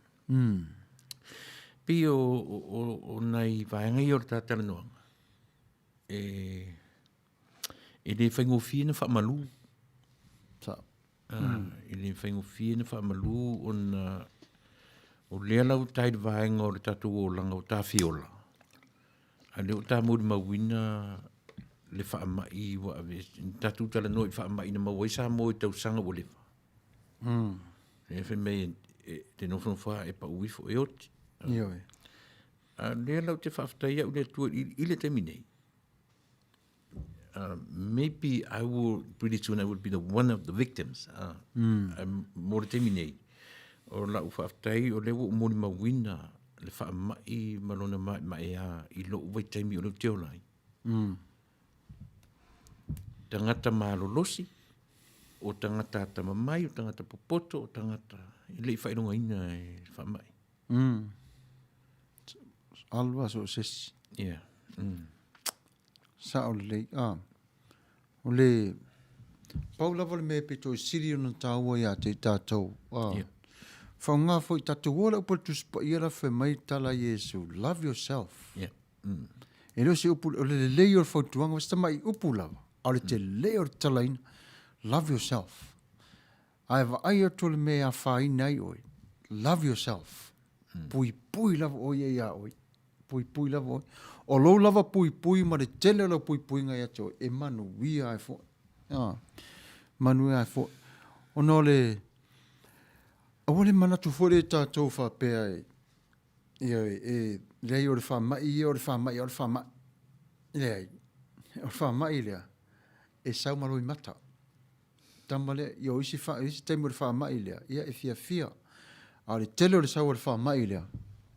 Pei o, o, o, o nai vaega ia o le tātalanoaga, e, e le faigofie na faamalu. Sa. Ah, E le faigofie na faamalu ona o lea lau tai le vaega o le tatou olaga o tafiola. A lea ua ta molimauina le faamai ua ave, tatou talanoa i faamai na maua ai Samoa i tausaga ua leva. Lea fai mai e te nofonofo lava e pau ifo e oti. Ioe. A lea la ou te faafetai au i le Atua i le taimi nei. Maybe I will, pretty soon I will be the one of the victims. Mo le taimi nei, o lau faafetai o lea ua ou molimauina le faamai ma lona maemaea i lou vaitaimi o lea ou te ola ai. Tagata malolosi, o tagata atamamai, o tagata popoto, o tagata e le i faailogaina e le faamai. Alu lava so o se isi. Yeah. Sao lelei. Ah. O le pau lava le mea e pito i sili ona tāua ia te i tātou. Ah. Yeah. Whaonga foi tātou ola upu le Tusi Paia la fai mai tala Iesu, love yourself. Yeah. E le o se upu, o le lelei o le fautuaga, o se tamai upu lava, a o le tele o le talaina, love yourself. Ae vaai atu o le mea e afaina ai oe, love yourself. Puipui lava oe ia iā oe. Puipui lava oe. O lou lava puipui ma le tele o lau puipuiga ia te oe, e manuia ai foi. Ah, manuia ai foi. Ona o le, aua le manatu foi lea tatou faapea e, ia, e, leai o le faamai ia, o le faamai, o le faamai. Leai, o le faamai lea, e sau ma loimata. Tama lea, ia o isi, fa, isi taimi o le faamai lea, ia e fiafia. A o le tele o le sau o le faamai lea,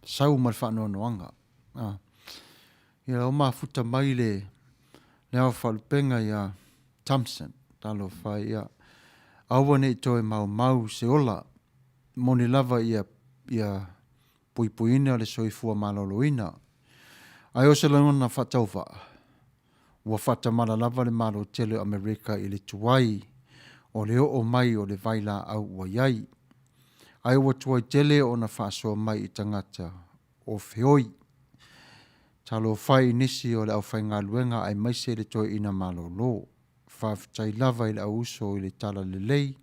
sau ma le faanoanoaga. Ah. Ia o mafuta mai le, le ao faalupega ia Thompson, talofa ia. Aua ne i toe maumau se ola, moni lava ia, ia puipuiina le soifua maloloina. Ae o se lagona faatauvaa, ua faatamala lava le Malo tele o Amerika i le tuai o le oo mai o le vailaau ua i ai. Ae ua tuai tele ona faasoa mai i tagata o feoi. Talofa i nisi o le aufaigaluega aemaise le toeaina malolo. Faafetai lava i le au uso i le tala lelei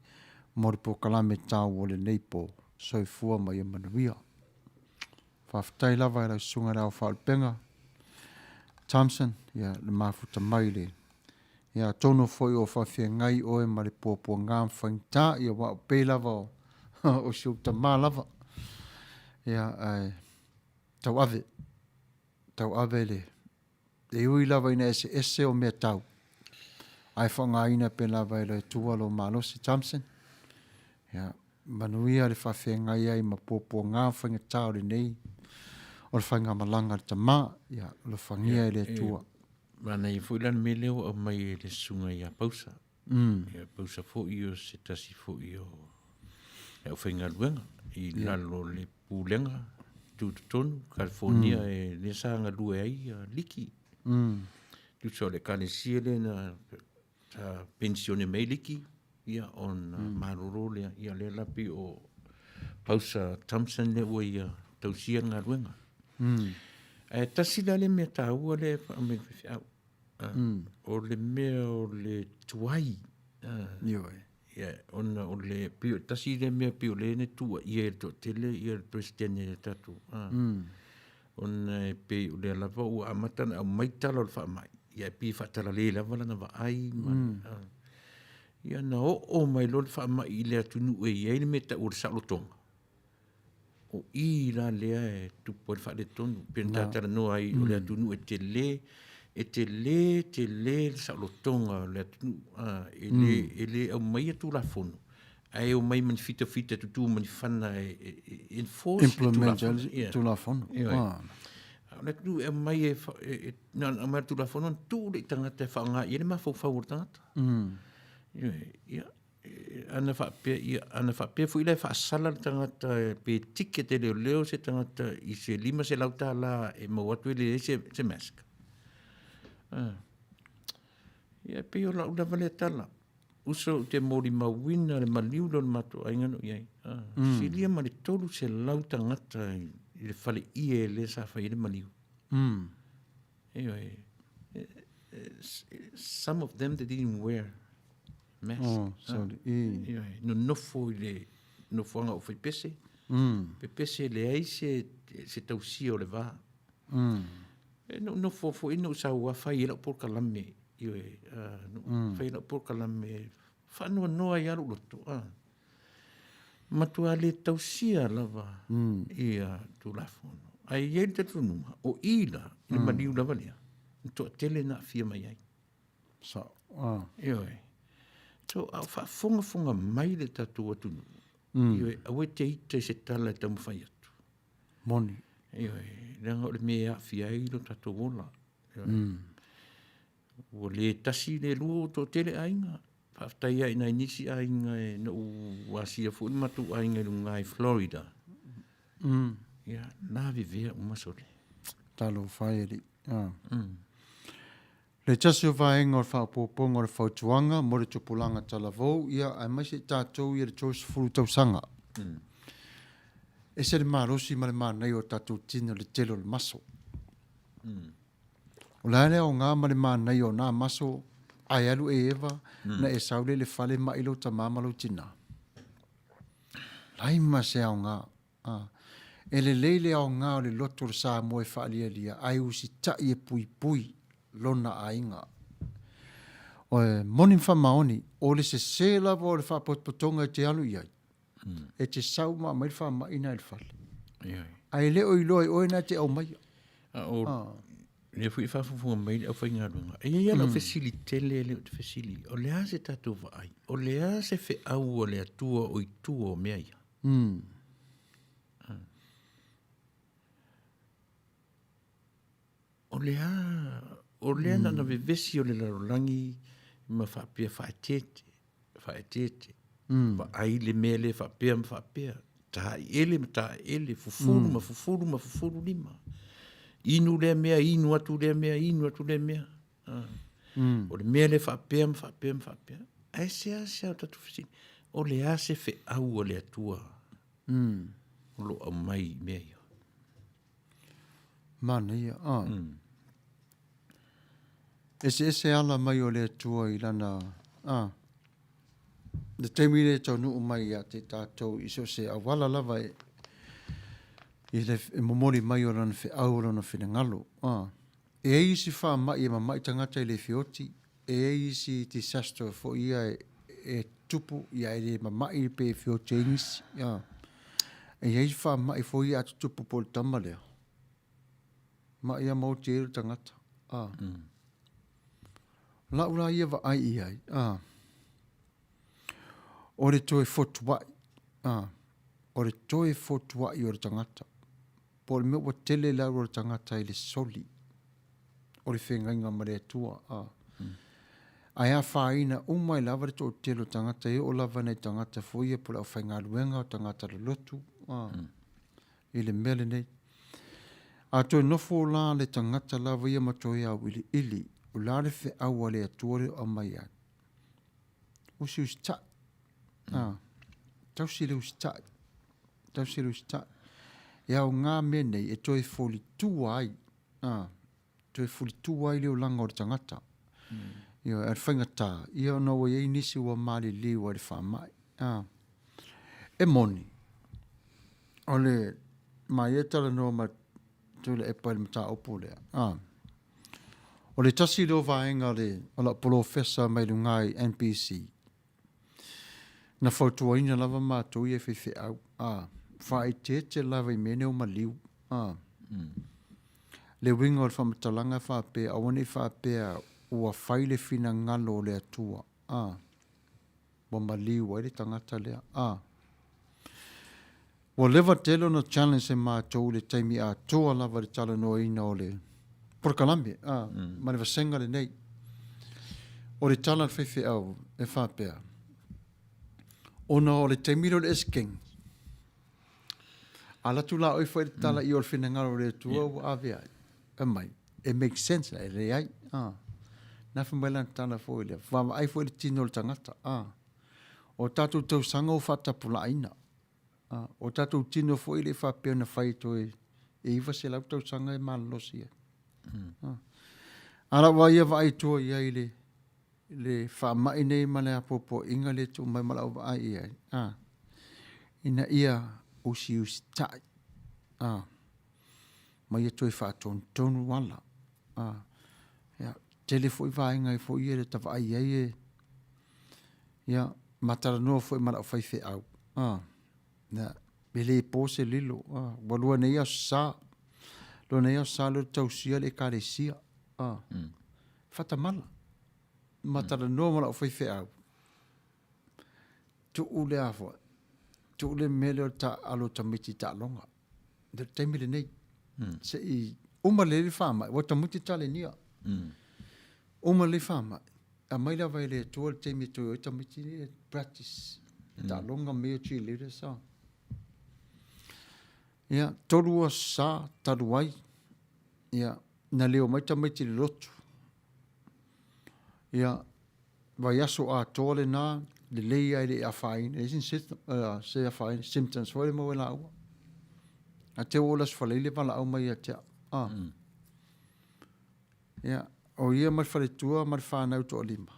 mo le polokalame taua o lenei po. Soifua ma ia manuia. Faafetai lava i lau susuga i le Ao Faalupega Thompson, ia le mafuta mai le ia atonu foi o faafeagai oe ma le puapuaga ma faigata, ia aua o pei lava o, o si ou tamā lava. Ia ae tauave, tauave le E ui lava ina eseese o mea tau, ae faaaogaina pea lava e le Atua lou malosi, Thompson. Ia, manuia le faafeagai ai ma puapuaga faigata o lenei o le faigamalaga a le tama. Ia, alofagia e le Atua. Manaia foi la le mea lea ua aumai e le susuga ia Pausa. Ia Pausa foi o se tasi foi o le aufaigaluega i lalo o le Pulega Tutotonu California e lea sa galue ai ia Liki. Tusa o le ekalesia lea na sa penisione mai ai Liki, ia ona malolo lea, ia lea la pei o Pausa Thompson lea ua ia tausia le galuega. Ae tasi la le mea taua lea e aumai e le faifeau, o le mea o le tuai. Ioe. Ia, ona o le, pei o tasi lea mea pei o lea na tuuaia e le toatele ia le Peresetene o le tatou, ona e pei o lea lava ua amata ona aumai tala o le faamai, ia e pei e faatalale lava lana vaai ma, ia na oo mai loa le faamai i le atunuu e i ai le mea e tau o le saolotoga, O i la lea e tupu ai le faaletonu, pei ona ta talanoa ai o le atunuu e tele, e tele tele le saolotoga o le atunuu, e le, e le aumaia Tulafono, ae omai ma ni fitafita tutu ma ni fana e enforce le Implement Tulafono. Tulafono. Ioe. A o le atunuu e aumai e, e, e na ona aumai le Tulafono na tuu le i tagata e faaaoga i ai le mafaufau o le tagata. Ioe, ia, ana faapea, ia, ana faapea foi la e faasala le tagata pe ticket e leoleo se tagata i se $500 e maua atu e leai se, se mask. Ah. Ia, e pei o lau lava lea tala. Uso ou te molimauina le maliu lea o le matou aiga na ou i ai. Ah, mm. Silia ma le 300 tagata i, i le fale ie lea sa fai ai le maliu. Mm. Ioe. Some of them they didn't wear mask. Oh, sorry. Ah, ioe. Nonofo i le nofoaga o faipese. Mm. Pepese leai se, se tausia o le va. Mm. E no nofo foi no sau a fai e lau polokalame. Ioe, uh, no mm. fai lau polokalame faanoanoa ai lou loto. Ah. Matua le tausia lava mm. ia Tulafono. Ae i ai le talitonuga, o i la, i le mm. maliu lava lea, na toatele na aafia mai ai. Sao. Ah. Ioe. So, a o faafogafoga mai le tatou atunuu, mm. ioe, aua e te ita i se tala e taumafai atu. Moni. Ioe, leaga o le mea e aafia ai lo tatou ola. Ioe. Mm. Ua le tasi le lua ua toatele aiga. Faafetai lava i nai nisi aiga e na ou asia foi le matou aiga i luga i Florida. Mm. Ia, lavevea uma sole. Talofa e alii. Ah. Mm. Le tasi o vaega o le faaopoopoga o le fautuaga mo le tupulaga talavou, ia, aemaise i tatou ia le 30 tausaga. Mm. Ese le malosi ma le manaia o tatou tino i le tele o le maso. Mm. O le a le aoga ma le manaia o nā maso ae alu e eva mm. na e sau lea i le fale ma'i lou tamā ma lou tinā. Leai ma se aoga. Ah. E lelei le aoga o le loto o le Samoa e faalialia ae usita'i e puipui lona aiga. O e moni ma faamaoni, o le sesē lava o le faapotopotoga e te alu i ai, mm. e te sau ma aumai le faama'i na i le fale. Ae le o iloa i oe na te aumaia. A o ah. lea foi e faafofoga mai le aufaigaluega. E i ai lau mm. fesili tele lea ou te fesili. O le a se tatou vaai? O le a se feau a le Atua o i tua o mea ia? Mm. Ah. O le a, o lea na na vevesi o le lalolagi ma faapea faaeteete, faaeteete. Mm. Vaai le mea lea faapea ma faapea. Taele ma taele, fufulu mm. ma fufulu ma fufulu lima. Inu lea mea, inu atu lea mea, inu atu lea mea. Ah. Mm. O le mea lea faapea ma faapea ma faapea. Ae seasea o tatou fesili, o le a se feau a le Atua mm. o lo o aumai i mea ia? Manaia, ah. Mm. Eseese ala mai o le Atua i lana, ah. Le taimi lea e taunuu mai ia te tātou i so o se auala lava e, i le e momoli mai o lana feau o lona finagalo. Ah. E ai isi faamai e mama'i tagata e le feoti, e ai isi disaster foi ia e, e tupu ia e le mama'i pe e feoti ai nisi. Ah. E i ai faamai foi ia a tutupu po o le tama lea. Ma'i a maoti ai le tagata. Ah. Mm. La'u la ia vaai i ai, ah. O le toe fotua'i, ah. O le toe fotua'i o le tagata. Po o le mea ua tele le alu a le tagata i le soli o le feagaiga ma le Atua. Ah. Mm. Ae afaina uma ai lava le toatele o tagata e oo lava nai tagata foi ia po o le aufaigaluega o tagata lolotu. Ah. Mm. I le mea lenei. A toe nofo la le tagata lava ia ma toe auiliili, o le a le feau a le Atua lea o aumai ai? Usiusitai. Mm. Ah. Tausi le usitai. Tausi le usitai. E aoga mea nei e toe folitua ai. Ah. Toe fulitua ai le olaga o le tagata. Mm. Ioe, a le faigata, ia ona ua i ai nisi ua maliliu ai le faamai. Ah. E moni, o le ma ia talanoa ma Tuilaepa i le mataupu lea. Ah. O le tasi lea o vaega o le, o lau polofesa mai luga i NPC, Na fautuaina lava matou ia e faifeau, a, faaeteete lava i mea nei o maliu, a. Le uiga o le faamatalaga e faapea, aua ne i faapea ua fai le finagalo o le Atua, a, ua maliu ai le tagata lea, a. Ua leva tele ona challenge e matou i le taimi atoa lava i le talanoaina o le polokalame a, ma le vasega lenei. O le tala a le faifeau e faapea, ona o le taimi lea o le Esekeni, alu atu la oe fai le tala i o le finagalo o le Atua ua ave ai, fai mai, e make sense, e leai. A. Na fai mai lana tala foi lea, vaavaai foi i le tino o le tagata. A. O tatou tausaga ua faatapulaaina. A, o tatou tino foi e le i faapea na fai toe e 900 tausaga e malolosi ai. Mm. A lau lava ia vaai tua i ai i le, le faamai nei ma le apoapoaiga lea e tuu mai ma lau vaai i ai, a, ina ia usiusitai, a, ma ia toe faatonutonu ala, a, ia, tele foi vaega e foi ia le ta vaai i ai e, ia, ma talanoa foi ma lau faifeau, a, ia, e le po se lilo, a, ua lua nei Aso Sa, lua nei Aso Sa lea ua tausia le Ekalesia, a, mm. Faatamala, ma talanoa ma lau faifeau, tuu le a foi, tuu le mea lea o le taaalo o tamaiti i taaloga. I le taimi lenei, mm. se i uma lelei le faamai, ua tamaiti talenia. Mm. Uma lelei faamai, aumai lava e le Atua le taimi e toe o ai tamaiti e practice. Mm. Taaloga me o cheerleaders. So. Ia, tolu aso sa, talu ai, ia, na leo mai tamaiti i le lotu. Ia, vaiaso atoa lena, lelei lava e le i afaina, e leai se, uh, se afaina, symptoms foi le maua e laua. A te oo i le Aso Faraile valaau mai ia te au. Ah. Mm. Ia, o ia ma le faletua ma le fanau toalima.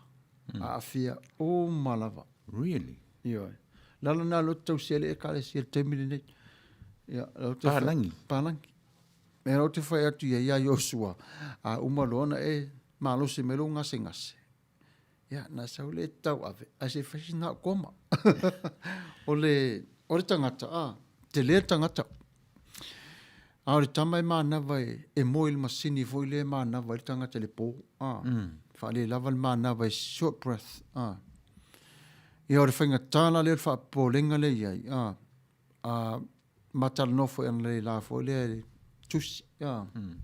Mm. Aafia uma lava. Really? Ioe. Lalo nā lotu tausia le ekalesia le taimi lenei. Ia, Pālangi. Pālangi. Mea ou te whai atu ia ia Iosua, a uma loa ona e malosi mai lou gasegase, ia, na sau le tauave, ae se i fai sina au koma. O le, o le tagata, a, tele le tagata. A o le tama e manava e, e moe i le masini foi lea e manava ai le tagata i le po, a, mm. faalelava le manava e short breath, a. Ia, o le faigata la lea o le faapopolega lea i ai, a, a, ma talanoa foi analeila foi lea i le tusi, ia. Mm.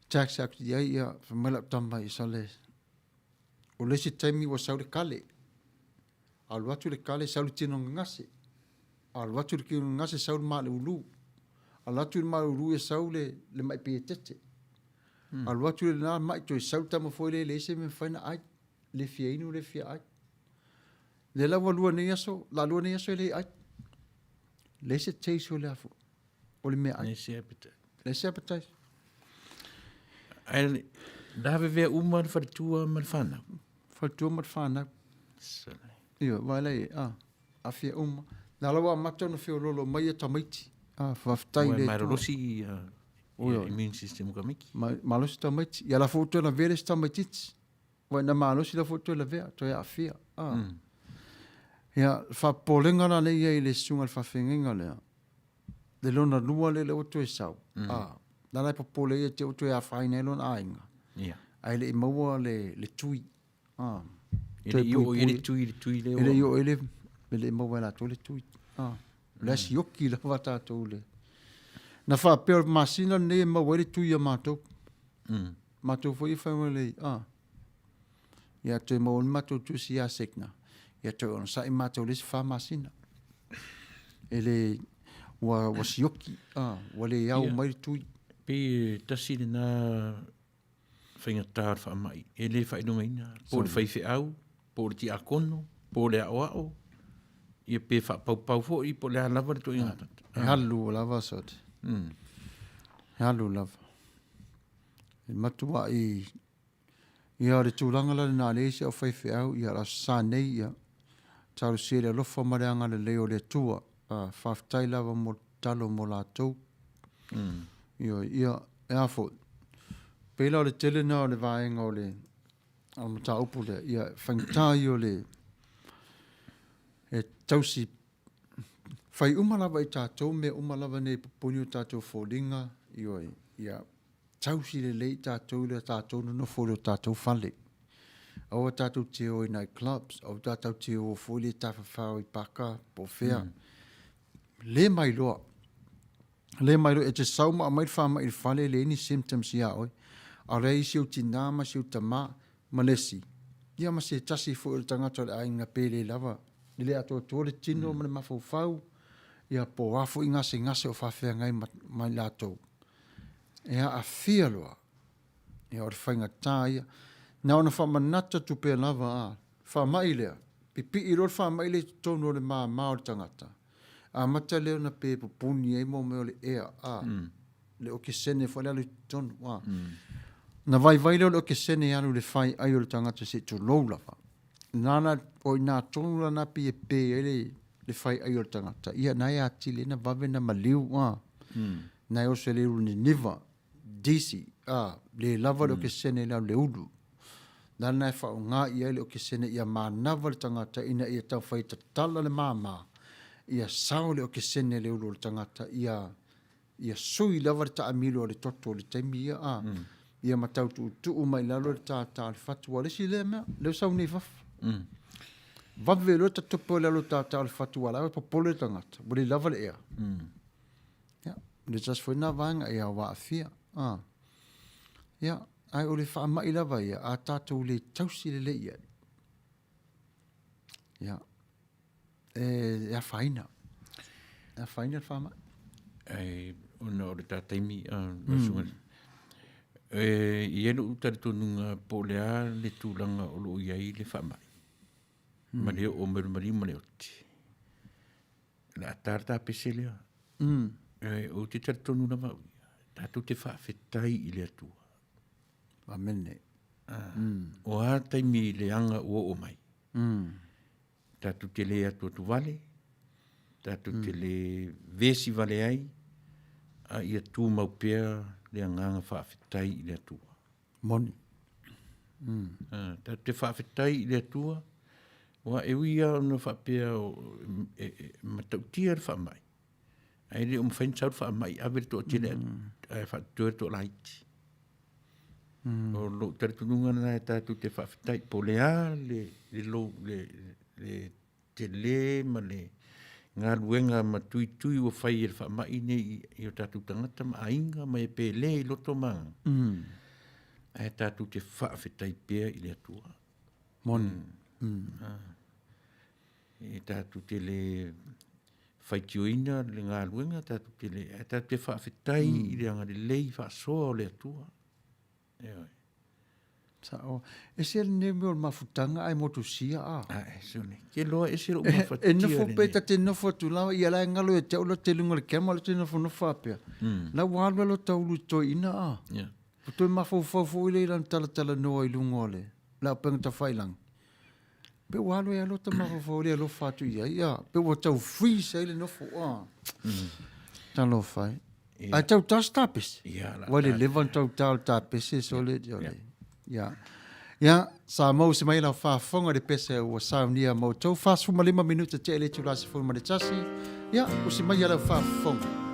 Text atu i ai, ia, fai mai lau tama i sale, o le isi taimi ua sau le kale. Alu atu le kale, sau le tino gagase. Alu atu le tino gagase, sau le maleulu. Alu atu le maleulu, ia sau le, le mai pietete. Mm. Alu atu le na mai, toe sau tama foi le, le ese me mafai na ai. Le fia inu, le fia ai. Lea la ua lua nei aso, la lua nei aso e le ai. Leai se taste o le afu, o le meaai. Leai se appetite. Leai se appetite. Ae lavevea uma le faletua ma le whanau. Faletua ma le whanau. Io, vai lai, ah, afia uma. Nā la ua amata ona feololo mai ia tamaiti. Ah, faafetai le Atua. Malosi ia immune system o tamaiti. Malosi tamaiti. Ia la foi ua toe lavea le isi tamaitiiti. Ua ina malosi la foi toe lavea, toe aafia. Ah. Mm. Ia, faapopolega la lea i ai i le susuga i le faafeagaiga lea, le lona lua lea lea ua toe sau. Mm. Ah, la la e popole ia te ua toe afaina ai lona aiga. Yeah. Ae le i maua le, le tui. Ah. E le i oo i le tui, le tui lea. E le i oo i le, e le i maua e latou le tui. Ah. O le asioki lava tatou le. Na faapea o le masina lenei e maua ai le tui a matou. Mm. Matou foi e fai mai lei, ah, ia toe maua le matou tusi ia Segna, ia toe onosai matou le isi fa masina. E le, ua, ua sioki, ah, ua le ao mai le tui. Pei e tasi lena faigata o le faamai, e le faailogaina, po o le faifeau, po o le tiakono, po o le aoao, ia pe faapaupau foi, po o le a lava le ituaiga tagata. E alu lava sot. Mm. E alu lava. E matuai ia o le tulaga la lena a leai se aufaifeau ia o le Aso Sa nei ia talosia i le alofa ma le agalelei o le Atua. Faafetai lava mo le tatalo mo latou. Mm. Ioe, ia e a foi. Pei la o le tele na o le vaega o le o le mataupu lea, ia faigata ia o le e tausi fai uma lava i tatou mea uma lava nei pupuni o tatou foliga, ioe, ia tausi lelei tatou i le tatou nonofo i lo tatou fale. Aua tatou te o i night clubs, aua tatou te o foi le tafafao i paka po o fea. Mm. Le mailoa. Le mailoa, e te sau ma aumai le faamai i le fale e leai ni symptoms ia oe. A o la e i ai si ou tinā ma si ou tamā ma le isi, ia ma se tasi foi o le tagata o le aiga pe le lava, e le atoatoa le tino ma le mafaufau, ia po o a foi gasegase o faafeagai ma, ma i latou. E aafia loa. Ia o le faigata ia. Na ona faamanatu atu pea lava a, faamai lea, pipii loa le faamai lea i totonu o le mama o le tagata, amata lea ona pe pupuni ai mo mea o le ea, a, le okesene foi le alu i totonu, a. Ona vaivai lea o le okesene e alu i le faiai o le tagata se i tulou lava. Nana, o i ina tonu la na pei e pe ai le, le faiai o le tagata, ia na e atili ai na vave na maliu, a. Na e oso i le ulu niniva, dizzy, a, le lava le okesene i le alu i le ulu. Lana e faaaoga i ai le okesene ia manava le tagata ina ia taumafai e tatala le mama, ia sao le okesene i le ulu o le tagata, ia, ia sui lava le taamilo a le toto i le taimi ia, a, ia ma tau tuutuu mai lalo le tātā o le fatu. Aua o le isi lea mea, lea ua sau nei i fafo. Vave loa tatope i lalo le tātā o le fatu aua o la e popole le tagata, ua le lava le ea. Ia, o le tasi foi lena vaega ia ua aafia. A. Ia, ae o le faamai lava ia, a tatou le tausi lelei i ai, ia, e, e afaina. E afaina le faamai. Ai, ona o le ta taimi, mm. E i ai lou talitonuga po o le a le tulaga o lo o i ai le faamai. Mm. Ma le oo mai le maliu ma le oti. O le a ta le tapese lea. Mm. E, ou te talitonu lava au ia. Tatou te faafetai i le Atua. Amene. Ah, mm. O a taimi i leaga ua oo mai. Mm. Tatou te le atuatu vale, tatou mm. te le vesi vale ai, a ia tumau pea le agaga faafetai i le Atua. Moni. Mm. Ah, tatou te faafetai i le Atua, aua e ui lava ona faapea e, e, matautia le faamai, ae le o mafai ona sau le faamai ave le toatele mm. ae faatotoe le toalaiti. Mm. O lou talitonuga lena e tatou te faafetai, po o le a le, le, le, le, le tele ma le galuega ma tuitui ua fai e le faamai nei i o tatou tagata ma aiga ma e pele i loto ma agaga. Mm. Ae tatou te faafetai pea i le Atua. Moni. Mm. Mm. Ah. E tatou te le faitioina le galuega, tatou te le, ae tatou te faafetai mm. i le agalelei faasoa o le Atua. Ioe. Sao. Ese lenei mea o le mafutaga ae motusia a. A ese o nei. Ke loa ese lou mafatia E nofo pe ta te nofo atu lava ia la e ngalo ia te au la te luga o le camera la te nofonofo faapea. La ua alu alo ta ulu i toeaina a. Yeah. Ua toe mafaufau foi lea i lana talatalanoa i luga o le le auupega tafailagi. Pe ua alu ai lava lota mafaufau lea alofa atu i ai, a, pe ua tau freeze ai le nofo, a. Talofa e. Ae tau ta se tapese. Ua le leva ona tau ta o le tapese, so le, ia. Ia, sa maua se mai lau faafofoga i le pese ua saunia ma outou. 45 minute tea i le itula 11. Ia, usi mai lau faafofoga.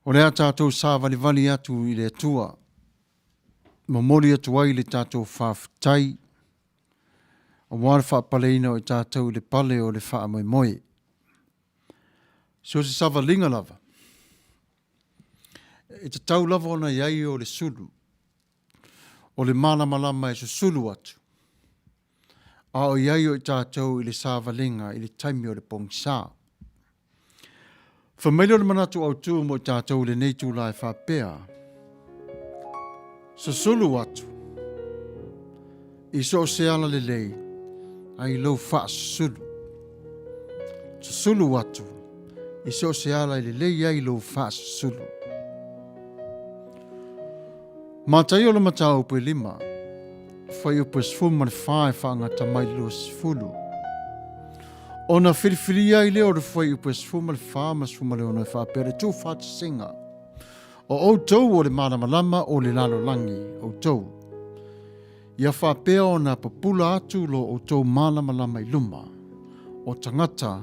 O le a tatou savalivali atu i le Atua, momoli atu ai le tatou faafetai aua le faapaleina o i tatou i le pale o le faamoemoe. So se savaliga lava, e tatau lava ona i ai o le sulu, o le malamalama e susulu atu, a o i ai o i tatou i le savaliga i le taimi o le pogisa. Fai mai lea o le manatu autu mo i tatou i lenei itula e faapea, Susulu atu i so o se ala lelei ai lou faasusulu. Susulu atu i so o se ala e lelei ai lou faasusulu. Mataio le mataupu e 5, fuaiupu e 14 e faagata mai i le 20. Ona filifilia ai lea o le fuaiupu e 14 ma 16 e faapea le tuufaatasiga o outou o le malamalama o le lalolagi outou. Ia faapea ona pupula atu lo outou malamalama i luma o tagata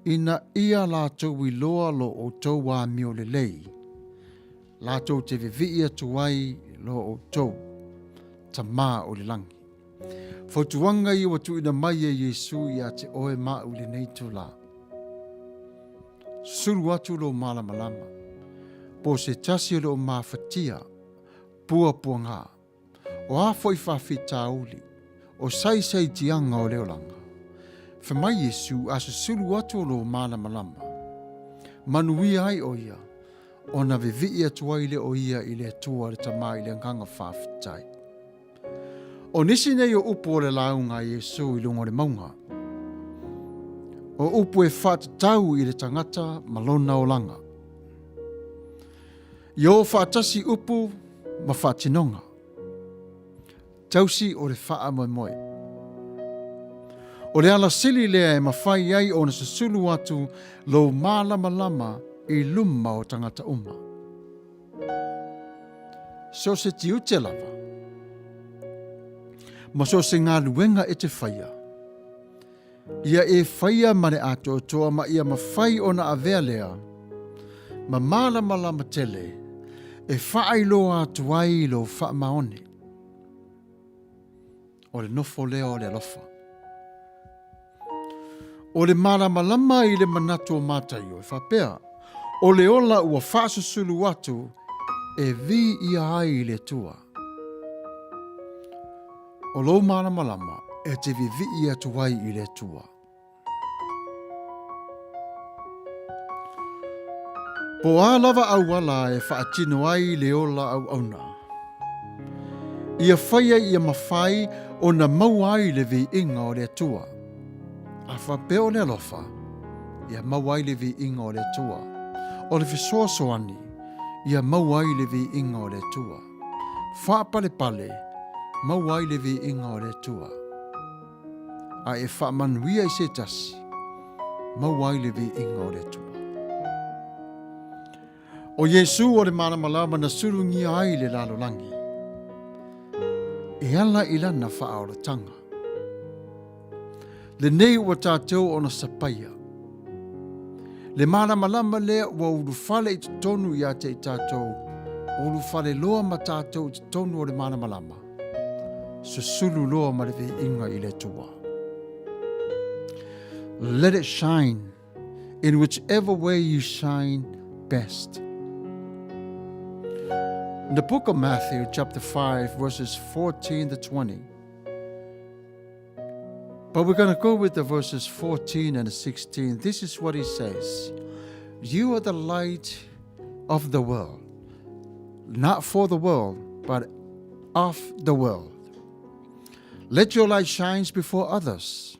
ina ia latou iloa lo outou amio lelei, latou te vivii atu ai lo outou Tama o le lagi. Fautuaga ia ua tuuina mai e Iesu ia te oe ma au i lenei itula. Sulu atu lou malamalama, po o se tasi o lo o mafatia, puapuaga, o a foi faafitauli, o saisaitiaga o le olaga. Fai mai Iesu, a susulu atu o lou malamalama, manuia ai o ia, ona vivii atu ai lea o ia i le Atua le Tama i le agaga faafetai. O nisi nei o upu o le lauga a Iesu i luga o le mauga, o upu e faatatau i le tagata ma lona olaga. Ia o faatasi upu ma faatinoga. Tausi o le faamoemoe. O le ala sili lea e mafai ai ona susulu atu lou malamalama i luma o tagata uma. So o se tiute lava, ma so o se galuega e te faia, ia e faia ma le atoatoa ma ia mafai ona avea lea ma malamalama tele e faailoa atu ai lou faamaoni. O le nofo lea o le alofa. O le malamalama i le manatu o Mataio e faapea, o le ola ua faasusulu atu e viia ai i le Atua. O lou malamalama e te vivii atu ai i le Atua. Po o a lava auala e faatino ai le ola auauna, ia faia ia mafai ona maua ai le viiga o le Atua. A faapea o le alofa, ia maua ai le viiga o le Atua. O le fesoasoani, ia maua ai le viiga o le Atua. Faapalepale, maua ai le viiga o le Atua. A e faamanuia i se tasi, maua ai le viiga o le Atua. O Iesu o le malamalama na sulugia ai le lalolagi, e ala i lana faaolataga. Lenei ua tatou ona sapaia. Le malamalama lea ua ulufale i totonu ia te i tatou, ulufale loa ma tatou i totonu o le malamalama. Susulu loa ma le viiga i le Atua. Let it shine in whichever way you shine best. In the book of Matthew, chapter 5, verses 14 to 20. But we're going to go with the verses 14 and 16. This is what he says You are the light of the world, not for the world, but of the world. Let your light shine before others,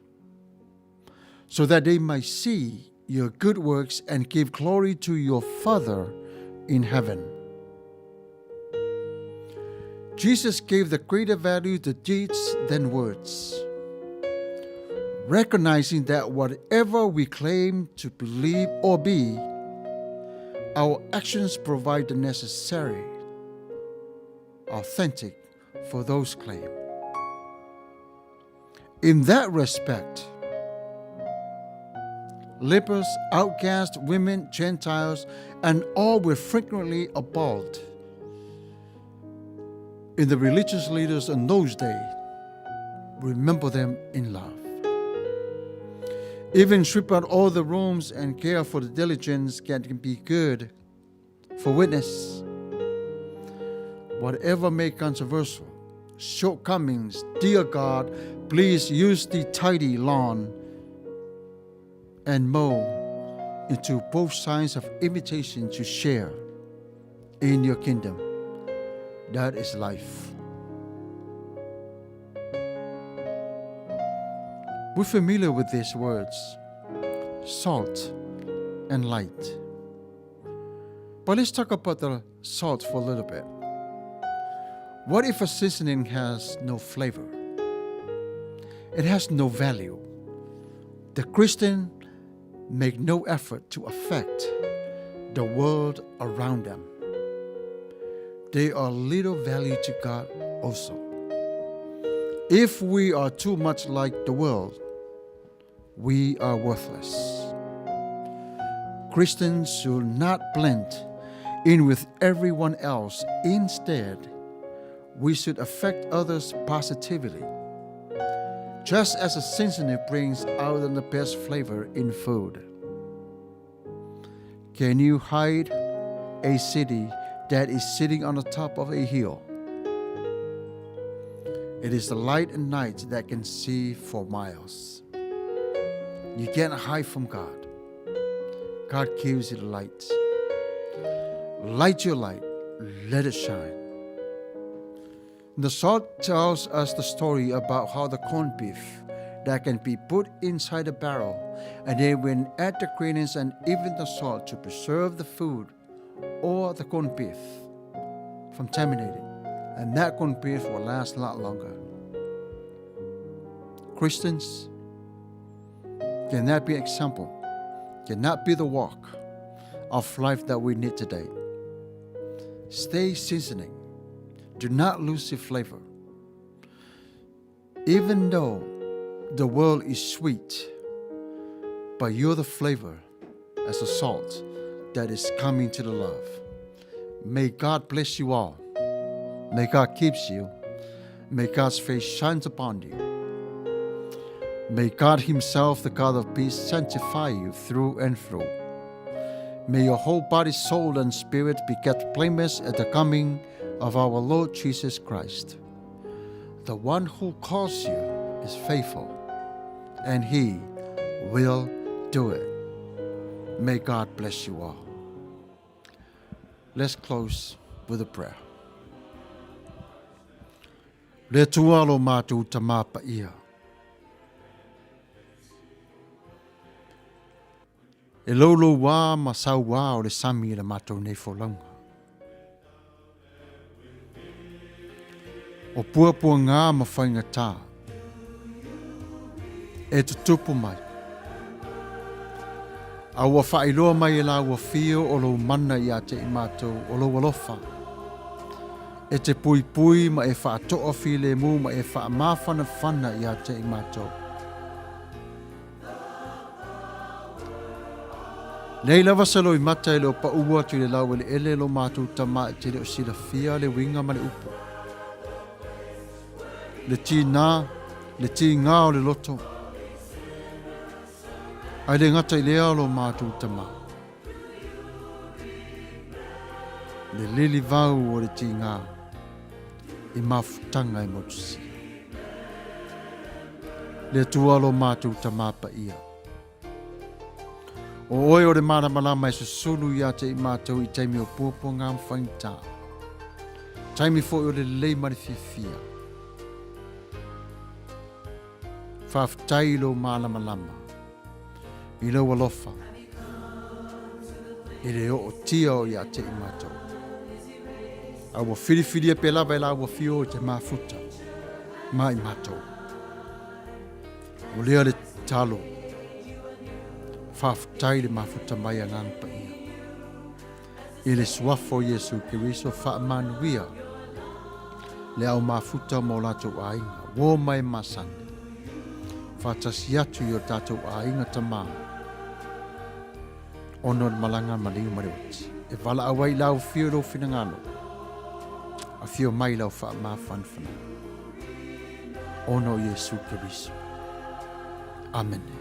so that they may see your good works and give glory to your Father in heaven. Jesus gave the greater value to deeds than words, recognizing that whatever we claim to believe or be, our actions provide the necessary, authentic for those claims. In that respect, lepers, outcasts, women, Gentiles, and all were frequently appalled. In the religious leaders in those days, remember them in love. Even sweep out all the rooms and care for the diligence can be good for witness. Whatever may controversial shortcomings, dear God, please use the tidy lawn and mow into both signs of invitation to share in your kingdom. That is life. We're familiar with these words salt and light. But let's talk about the salt for a little bit. What if a seasoning has no flavor? It has no value. The Christian make no effort to affect the world around them. They are little value to God also. If we are too much like the world, we are worthless. Christians should not blend in with everyone else. Instead, we should affect others positively. Just as a seasoning brings out the best flavor in food. Can you hide a city that is sitting on the top of a hill? It is the light and night that can see for miles. You can't hide from God. God gives you the light. Light your light, let it shine. The salt tells us the story about how the corned beef that can be put inside a barrel and then when add the ingredients and even the salt to preserve the food or the corned beef from contaminated. And that corned beef will last a lot longer. Christians, can that be example? Can that be the walk of life that we need today? Stay seasoning. Do not lose your flavor. Even though the world is sweet, but you're the flavor as a salt that is coming to the love. May God bless you all. May God keeps you. May God's face shines upon you. May God Himself, the God of peace, sanctify you through and through. May your whole body, soul, and spirit be kept blameless at the coming of our Lord Jesus Christ. The one who calls you is faithful, and He will do it. May God bless you all. Let's close with a prayer. Le Atua lo mātou tamā paia. E loulou wā ma sau wā o le sami i le mātou nei folauga. O puapuagā ma faigata e tutupu mai. A ua faailoa mai e lāua fio o lou mana iā te i mātou o lou alofa. E te puipui ma e whaatoa filemu ma e whaamāwhanawhana iā te i mātou. Nei lava se loimata e le o paʻu atu i le laueleele lo matou tama e te le o silafia le uiga ma le upu. Le tīnā, le tīgā o le loto. Ai le gata i lea lo matou tama. Le lili vau o le tīgā i mafutaga e motusia. Le Atua lo matou tama paia. O oe o le mālamalama e susulu iā te i mātou i taimi o puapua ngā whaingtā. Taimi foi o le lelei ma le fiafia. Faafetai i lou mālamalama, i lou alofa, i le ootia o iā te i mātou. A ua filifilia pea lava e lāua fio i te mafuta ma i mātou. O lea le talo, faafetai le mafuta mai Agaga Paia. I le suafa o Iesu Keriso faamanuia le ao mafuta mo latou aiga, uo mai masani. Faatasi atu i o tatou aiga tamā. Ona o le malaga a maliu ma le oti. E valaau ai i lau afio i lou finagalo. Afio mai lau faamafanafanaga. Ona o Iesu Keriso. Amene.